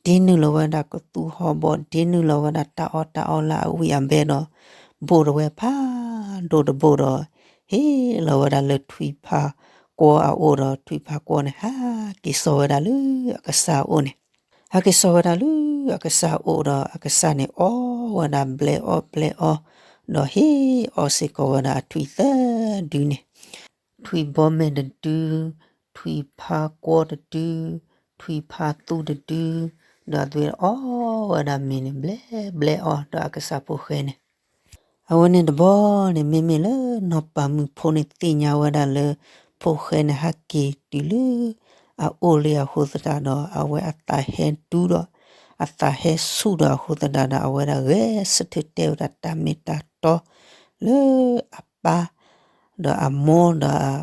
ဒီး ဒ့နုာ်လီၤဝဲဒၣ်ကသူဟီၣ်ဘီၣ် ဒ့နုာ်လီၤဝဲဒၣ်တၢ်အီၣ်တၢ်အီလၢအဝံၣ်အဘဲဒီး ဘိၣ်တဝဲဖးဒိၣ်တဘိၣ်ဒီး ဟ့ၣ်လီၤဝဲဒၣ်လၢထွံၣ်ဖါကွီအအိၣ်ဒီး ထွံၣ်ဖါကွီန့ၣ် ဟးက့ၤစိာ်ဝဲဒၣ်လၢအကစၢ်အအိၣ်န့ၣ် ဟးက့ၤစိာ်ဝဲဒၣ်လၢအကစၢ်အအိၣ်ဒီး အကစၢ်န့ၣ်အီဝဲဒၣ်ဘျဲအီၣ်ဘျဲအီ ဒီးဟ့ၣ်အီစ့ၢ်ကီးဝဲဒၣ်အထွံၣ်သၢဒုန့ၣ် ထွံၣ်ဘီမဲာ်တဒု, ထွံၣ်ဖါကွီတဒု, ထွံၣ်ဖါသူတဒု, ဒီးအဝဲအီဝဲဒၣ်မ့ၤန့ၣ် ဘျဲဘျဲအီၣ်ဒီးအကစၢ်ဖိၣ်ဃဲန့ၣ် အဝဲန့ၣ်တဘျီန့ၣ် မ့မ့ၢ်လၢနီၢ်ပၤမုၣ်ဖိန့ၣ်သ့ၣ်ညါဝဲဒၣ်လၢ ဖိၣ်ဃဲန့ၣ်ဟဲက့ၤတုၤလၢအအိၣ်လံအဃိသတးဒီး အဝဲအသးဟဲဒူဒီး အသးဟဲဆူၣ်ဒီးအဃိသတးဒီး အဝဲဒၣ်ဂဲၤဆၢထၢၣ်တဲဝဲဒၣ်တၢ်မ့ၢ်တၢ်တီလၢအပၢ် ဒီးအမိၢ်ဒီး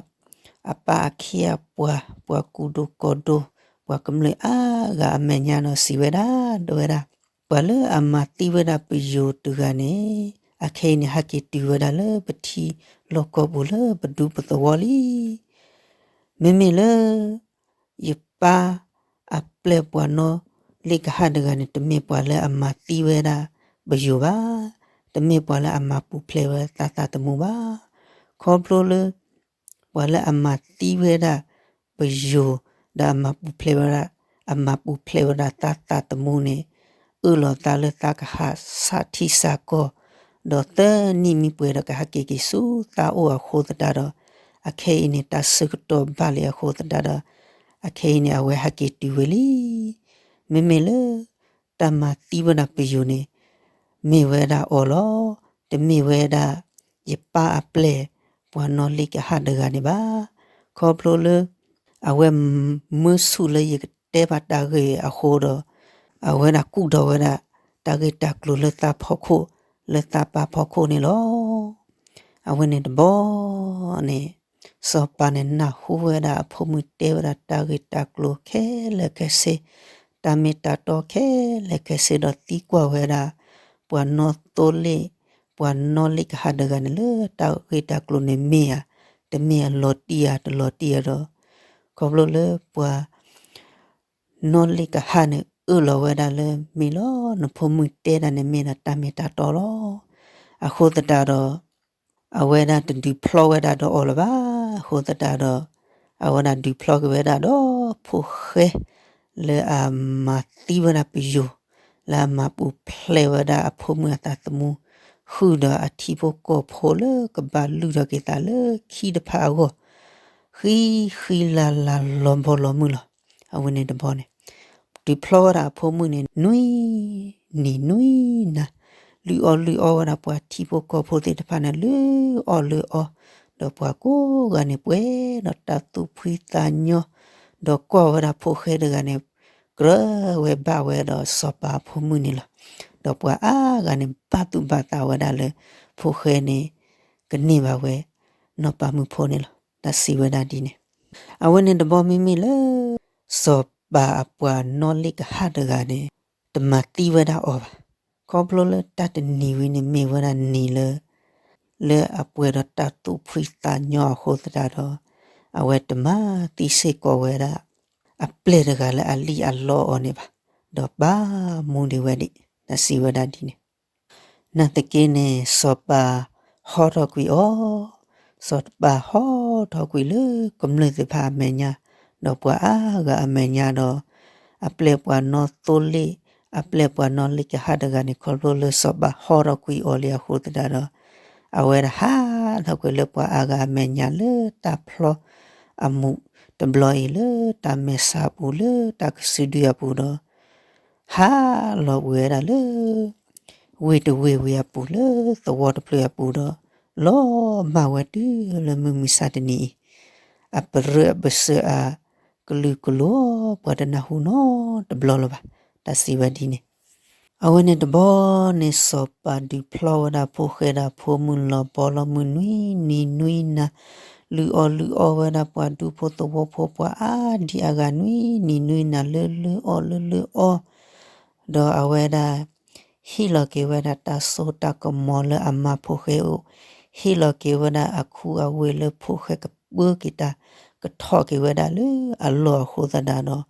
အပၢ်အခ့အပှၤ ပှၤကူၣ်ဒိၣ်ကီၢ်ဒိၣ် ပှၤကမျၢၢ်အါဂၤအမဲာ်ညါဒီးစံးဝဲဒၣ် တဲဝဲဒၣ် ပှၤလၢအမၤသံဝဲဒၣ်ပယိၤတဂၤန့ၣ် အခဲအံၤန့ၣ် ဟဲက့ၤတုၤဝဲဒၣ်လၢပထံလီၢ်ကီၢ်ပူၤလၢပဒူပသဝီလံ. မ့မ့ၢ်လၢ ယပၢ်အပျဲၢ်ပှၤနီၣ်လ့ကဟၣ်တဂၤန့ၣ် တမ့ၢ်ပှၤလၢအမၤသံဝဲဒၣ်ပယိၤဘၣ်, တမ့ၢ်ပှၤလၢအမၤပူၤဖျဲးဝဲသးသးသမူဘၣ်. ခီဖျိလၢ ပှၤလၢအမၤသံဝဲဒၣ်ပယိၤ ဒီးအမၤပူၤဖျဲးဝဲဒၣ် အမၤပူၤဖျဲးဝဲဒၣ်သးသးသမူန့ၣ် အၢၣ်လီၤသးလၢသးကဟးဆးထံဆးကီၢ်, ဒီးသၢနံၣ်မံပှဲၤဒီးကဟဲက့ၤက့ၤဆူသးအိၣ်အဃိသတးဒီး အခဲအံၤန့ၣ် တၢ်ဆၢကတီၢ်ဘၣ်လံအဃိသတးဒီး အခဲအံၤန့ၣ် အဝဲဟဲက့ၤတုၤဝဲလံ. မ့မ့ၢ်လၢ တၢ်မၤသံဝဲဒၣ်ပယိၤန့ၣ် မ့ၢ်ဝဲဒၣ်အီၤလီၤ. တမ့ၢ်ဝဲဒၣ် ယပၢ်အပျဲၢ်ပှၤနီၣ်လ့ကဟၣ်တဂၤန့ၣ်ဘၣ်. ခီဖျိလၢ အဝဲမၢဆူၣ်လၢယကတဲဘၣ်တၢ်ဂ့ၢ်အဃိဒီး အဝဲဒၣ်ကူၣ်ဒီးဝဲဒၣ် တၢ်ဂ့ၢ်တၢ်ကျိၤလၢသးဖီခိၣ် လၢသးပၢ်ဖီခိၣ်န့ၣ်လီၤ. အဝဲန့ၣ်တဘျီန့ၣ် စီၤပၤန့ၣ် နၢ်ဟူဝဲဒၣ်အဖိမုၣ်တဲဝဲဒၣ်တၢ်ဂ့ၢ်တၢ်ကျိၤခဲလၢာ်ခဲဆ့, တၢ်မ့ၢ်တၢ်တီခဲလၢာ်ခဲဆ့ဒီးသံကွၢ်ဝဲဒၣ် ပှၤနီၣ်သိလ့ၣ် ပှၤနီၣ်လ့ကဟၣ်တဂၤန့ၣ်လၢတၢ်ဂ့ၢ်တၢ်ကျိၤန့ၣ်မ့ၢ်ဧါ, တမ့ၢ်ဧါ လီၤတံၢ်ဧါ တလီၤတံၢ်ဧါဒီး ခီဖျိလၢပှၤ နီၣ်လ့ကဟၣ်န့ၣ် အၢၣ်လီၤဝဲဒၣ်လၢ မ့ၢ်လီၤ နဖိမုၣ်တဲဒၣ်န့ၣ်မ့ၢ်ဒၣ်တၢ်မ့ၢ်တၢ်တီလီၤ. အဃိသတးဒီး အဝဲဒၣ်တဒုးဖျီဝဲဒၣ်ဒီးအီၤလၢၤဘၣ်. အဃိသတးဒီး အဝဲဒၣ်ဒုးဖျီက့ၤဝဲဒၣ်ဒီးဖိၣ်ဃဲ လၢအမၤသံဝဲဒၣ်ပယိၤ လၢအမၤပူၤဖျဲးဝဲဒၣ်အဖိမုၣ်အသးသမူ ဃုာ်ဒီးအထံဖိကီၢ်ဖိလၢကဘၣ်လုၢ်ထီၣ်က့ၤသးလၢခံတဖၣ်အဂီၢ် ဃံဃံလၤလၤလီၤဘီလီၤမုၢ်လီၤ. အဝဲန့ၣ်တဘျီန့ၣ် ဒုးဖျီဝဲဒၣ်အဖိမုၣ်န့ၣ် နွံနံၤနွံနၤ လုၢ်အီၣ်လုၢ်အီဝဲဒၣ်ပှၤထံဖိကီၢ်ဖိသ့ၣ်တဖၣ်န့ၣ် လုၢ်အီၣ်လုၢ်အီ ဒီးပှၤကိးဂၤန့ၣ် ပှဲၤဒီးတၢ်သူၣ်ဖှံသးညီ ဒီးကွၢ်ဝဲဒၣ်ဖိၣ်ဃဲတဂၤန့ၣ် ကြၢးဝဲဘၣ်ဝဲဒီးစီၤပၤအဖိမုၣ်န့ၣ်လီၤ. ဒီးပှၤအါဂၤန့ၣ် ဘၣ်သူၣ်ဘၣ်သးဝဲဒၣ်လၢ ဖိၣ်ဃဲန့ၣ် ကန့ၢ်ဘၣ်ဝဲ နီၢ်ပၤမုၣ်ဖိန့ၣ်လီၤ. တၢ်စံးဝဲဒၣ်ဒ်န့ၣ် အဝဲန့ၣ်တဘျီမ့မ့ၢ်လၢ စီၤပၤအပှၤနီၣ်လ့ကဟၣ်တဂၤန့ၣ် တမၤသံဝဲဒၣ်အီၤဘၣ်. ခီဖျိလၢတၢ်တနံၤဝံၤန့ၣ် မ့ၢ်ဝဲဒၣ်နံၤလၢ လၢအပှဲၤဒီးတၢ်သူၣ်ဖှံသးညီအဃိသတးဒီး အဝဲတမၤသံစ့ၢ်ကီးဝဲဒၣ် အပျဲၢ်တဂၤလၢအလံၣ်အလီအီၤန့ၣ်ဘၣ်, ဒီးပာ်မူဒံးဝဲဒၣ် တၢ်စံးဝဲဒၣ်ဒ်န့ၣ် နာ်သက့န့ၣ် စီၤပၤဟီထီၣ်ကွံာ်အီၤ, စီၤပၤဟီထီၣ်ကွံာ်လၢကမျၢၢ်သ့ၣ်တဖၣ်အမဲာ်ညါ, ဒီးပှၤအါဂၤအမဲာ်ညါဒီး အပျဲၢ်ပှၤနီၣ်သိလ့ၣ်, အပျဲၢ်ပှၤနီၣ်လ့ကဟၣ်တဂၤန့ၣ် ခီဖျိလၢစီၤပၤဟီထီၣ်ကွံာ်အီၤလံအဃိသတးဒီး အဝဲဒၣ်ဟးထီၣ်ကွံာ်လၢပှၤအါဂၤအမဲာ်ညါလၢတၢ်ဖျီအမူးတဘျီအံၤလၢတၢ်မဲာ်ဆှးအပူၤ လၢတၢ်ကစုဒုအပူၤဒီး ဟးလီၤဝဲဒၣ်လၢ ဝ့ၢ်တဝ့ၢ်ဝံၤအပူၤ လၢသဝီတဖျၢၣ်အပူၤဒီး လီၤမၢ်ဝဲတုၤလၢမုၢ်မဆါတနံၤအံၤ, အပရၢအပစၢၤအကလုာ်ကလိၤ ပှၤတနၢ်ဟူနီတဘျီလၢၤဘၣ်. တၢ်စံးဝဲဒ်န့ၣ် အဝဲန့ၣ်တဘျီန့ၣ် စီၤပၤဒုးဖျီဝဲဒၣ်ဖိၣ်ဃဲဒီးဖိမုၣ်လီၤဘီလီၤမုၢ်နွံနံၤနွံနၤ, လုၢ်အီၣ်လုၢ်အီဝဲဒၣ်ပှၤဒူဖိသဝီဖိ ပှၤအါဒံအါဂၤနွံနံၤနွံနၤ လုၢ်လုၢ်အီၣ်လုၢ်လုၢ်အီ ဒီးအဝဲဒၣ် ဟ့ၣ်လီၤက့ၤဝဲဒၣ်တၢ်စိတၢ်ကမီၤလၢအမါဖိၣ်ဃဲအိၣ်, ဟ့ၣ်လီၤက့ၤဝဲဒၣ်အခူအဝ့ၢ်လၢဖိၣ်ဃဲကပၢက့ၤတၢ် ကထီၣ်က့ၤဝဲဒၣ်လၢအလီၢ်အဃိသတးဒီး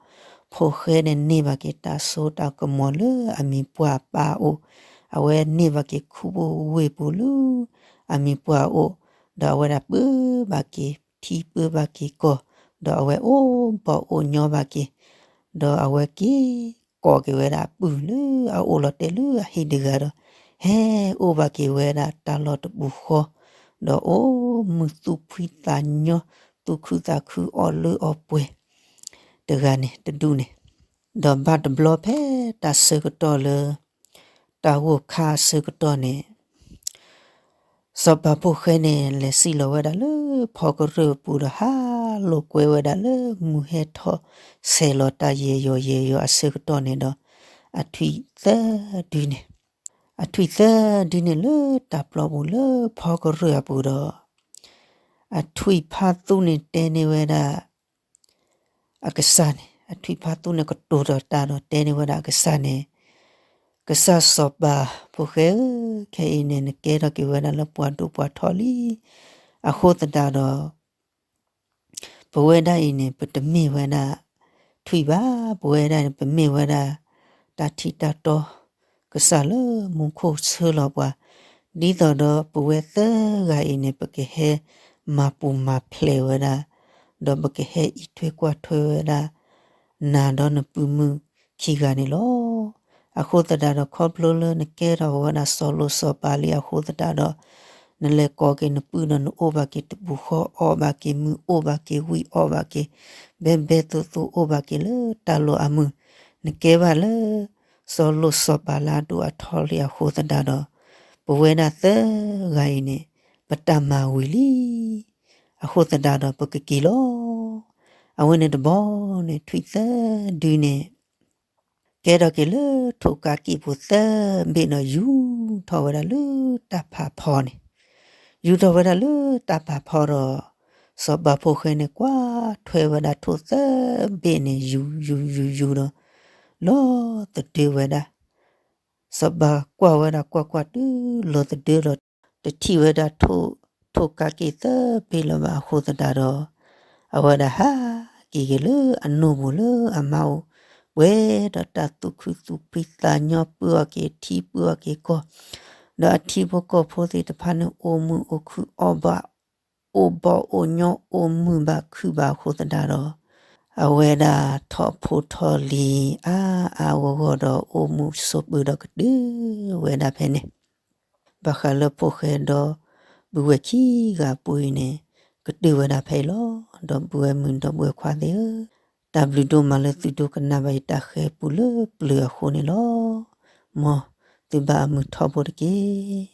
စီၤပၤဖိၣ်ဃဲန့ၣ်န့ၢ်ဘၣ်က့ၤတၢ်စိတၢ်ကမီၤလၢအမံၤပှၢ်ပၢ်အအိၣ်, အဝဲန့ၢ်ဘၣ်က့ၤခူပူၤဝ့ၢ်ပူၤလၢအမံၤပှၢ်အအိၣ်, ဒီးအဝဲဒၣ်ပၢဘၣ်က့ၤထံပၢဘၣ်က့ၤကီၢ်, ဒီးအဝဲအိၣ်ဘီၣ်အိၣ်ညီဘၣ်က့ၤ, ဒီးအဝဲက့ၤကိးက့ၤဝဲဒၣ်အပုၢ်လၢအအိၣ်လီၤတဲာ်လၢအဟံၣ်တဂၤဒီး ဟဲအိၣ်ဘၣ်က့ၤဝဲဒၣ်တၢ်လီၢ်တပူၤဃီ, ဒီးအိၣ်မုာ်သူၣ်ဖှံသးညီ သူၣ်ခုသးခုအီၣ်လၢအီၣ်ပှဲၤ တဂၤန့ၣ်တဒူၣ်န့ၣ်, ဒီးဘၣ်တဘျီဖဲတၢ်ဆၢကတီၢ်လၢ တၢ်ဂိၢ်ခါအဆၢကတီၢ်န့ၣ် စီၤပၤဖိၣ်ဃဲန့ၣ် လဲၤစံၣ်လီၤဝဲဒၣ်လၢဖီကရၢၢ်အပူၤဒီး ဟးလိာ်ကွဲဝဲဒၣ်လၢမုၢ်ဟဲထီၣ်ဆဲးလီၤတၢ်ယဲၢ်ယီၢ်ယဲၢ်ယီၢ်အဆၢကတီၢ်န့ၣ်ဒီး အထွံၣ်သၢဒုန့ၣ်, အထွံၣ်သၢဒုန့ၣ်လၢတၢ်ပျီပူၤလၢဖီကရၢၢ်အပူၤဒီး အထွံၣ်ဖးသူန့ၣ်တဲန့ၢ်ဝဲဒၣ် အကစၢ်န့ၣ်, အထွံၣ်ဖးသူန့ၣ်ကတိၤထီၣ်တၢ်ဒီးတဲန့ၢ်ဝဲဒၣ်အကစၢ်န့ၣ်, ကစၢ်စီၤပၤဖိၣ်ဃဲဧၢ, ခဲအံၤန့ၣ် နကဲထီၣ်က့ၤဝဲဒၣ်လၢပှၤဒိၣ်ပှၤထီလံ, အဃိသတးဒီး ပဝဲဒၣ်အံၤန့ၣ် ပတမ့ၢ်ဝဲဒၣ်ထွံၣ်ဘၣ်, ပဝဲဒၣ်န့ၣ် ပမ့ၢ်ဝဲဒၣ် တၢ်ထံၣ်တၢ်တီ ကစၢ်လၢမူခိၣ်ဆှၢလီၤပှၤ, ဒ်သိးဒီးပဝဲသၢဂၤအံၤန့ၣ် ပကဟဲမၤပူၤမၤဖျဲးဝဲဒၣ်, ဒီးပကဟဲအံးထွဲကွၢ်ထွဲဝဲဒၣ် နၤဒီးနပုၢ်မုၣ်ခံဂၤန့ၣ်လီၤ. အဃိသတးဒီး ခီဖျိလၢနကဲထီၣ်ဝဲဒၣ်စီၤလိၤစီၤပၤလံအဃိသတးဒီး နလဲၤကိးက့ၤနပုၢ်ဒီးနအိၣ်ဘၣ်က့ၤတပူၤဃီ, အီၣ်ဘၣ်က့ၤမုာ်, အိၣ်ဘၣ်က့ၤဝံၣ်, အီၣ်ဘၣ်က့ၤ ဘဲဘဲသိသိအိၣ်ဘၣ်က့ၤလၢတၢ်လီၢ်အမုာ်, နကဲဘၣ်လၢ စီၤလိၤစီၤပၤလၢအဒိၣ်အထီလံအဃိသတးဒီး ပဝဲဒၣ်သၢဂၤအံၤန့ၣ် ပတၢ်မၤဝံၤလံ. အဃိသတးဒီးပကက့ၤလီၤ. အဝဲန့ၣ်တဘျီန့ၣ် ထွံၣ်သၢဒုန့ၣ် ကဲထီၣ်က့ၤလၢထိၣ်ကးက့ၣ်ပူၤသၢဘ့ၣ်ဒီး ယူၤထီၣ်ဝဲဒၣ်လၢတၢ်ဖးဖီန့ၣ်, ယူၤထီၣ်ဝဲဒၣ်လၢတၢ်ဖးဖီဒီး စီၤပၤဖိၣ်ဃဲန့ၣ် ကွၢ်ထွဲဝဲဒၣ်ထိၣ်သၢဘ့ၣ်န့ၣ် ယူၤယူၤယူၤယူၤဒီး လီၤသဒၢဝဲဒၣ် စီၤပၤကွၢ်ဝဲဒၣ်ကွၢ်ကွၢ်တုၤလီၤသဒၢဒီး တထံၣ်ဝဲဒၣ်ထိၣ်, ထိၣ်ကးက့ၣ်သၢဘ့ၣ်လၢၤဘၣ်အဃိသတးဒီး အဝဲဒၣ်ဟးက့ၤက့ၤလၢအမါအိၣ်ပှဲၤဒီးတၢ်သူၣ်ခုသူၣ်ဖှံသးညီ ပုၢ်အီၣ်က့ၤထံပုၢ်အီၣ်က့ၤကီၢ်, ဒီးအထံဖိကီၢ်ဖိသ့ၣ်တဖၣ်န့ၣ် အိၣ်မုာ်အိၣ်ခုၣ်အီၣ်ဘၣ်, အိၣ်ဘီၣ်အိၣ်ညီအိၣ်မုာ်ဘၣ်ခုၣ်ဘၣ်အဃိသတးဒီး အဝဲဒၣ်ထီၣ်ဖိထီၣ်လံၤအါအါဂီၢ်ဂီၢ်ဒီး အိၣ်မူဆိးပၢၤဒီးကတၢၢ်ဝဲဒၣ်ဖဲန့ၣ်, ဘၣ်ဃးလၢဖိၣ်ဃဲဒီပုၢ်ဝဲၢ်ခံဂၤအပူၤအံၤန့ၣ် ကတၢၢ်ဝဲဒၣ်ဖဲအံၤလီၤ. ဒီပုၢ်ဝဲၢ်မုၣ်ဒီပုၢ်ဝဲၢ်ခွါသ့ၣ်ဧၢ, တၢ်ဘျုးဒိၣ်မးလၢသုဒိကနၣ်ဘၣ်ယတၢ်ဃဲၤပူၤလၢပျၢၤအဃိန့ၣ်လီၤ. မ်သုဘၣ်အမုာ်ထီဘိတက့ၢ်.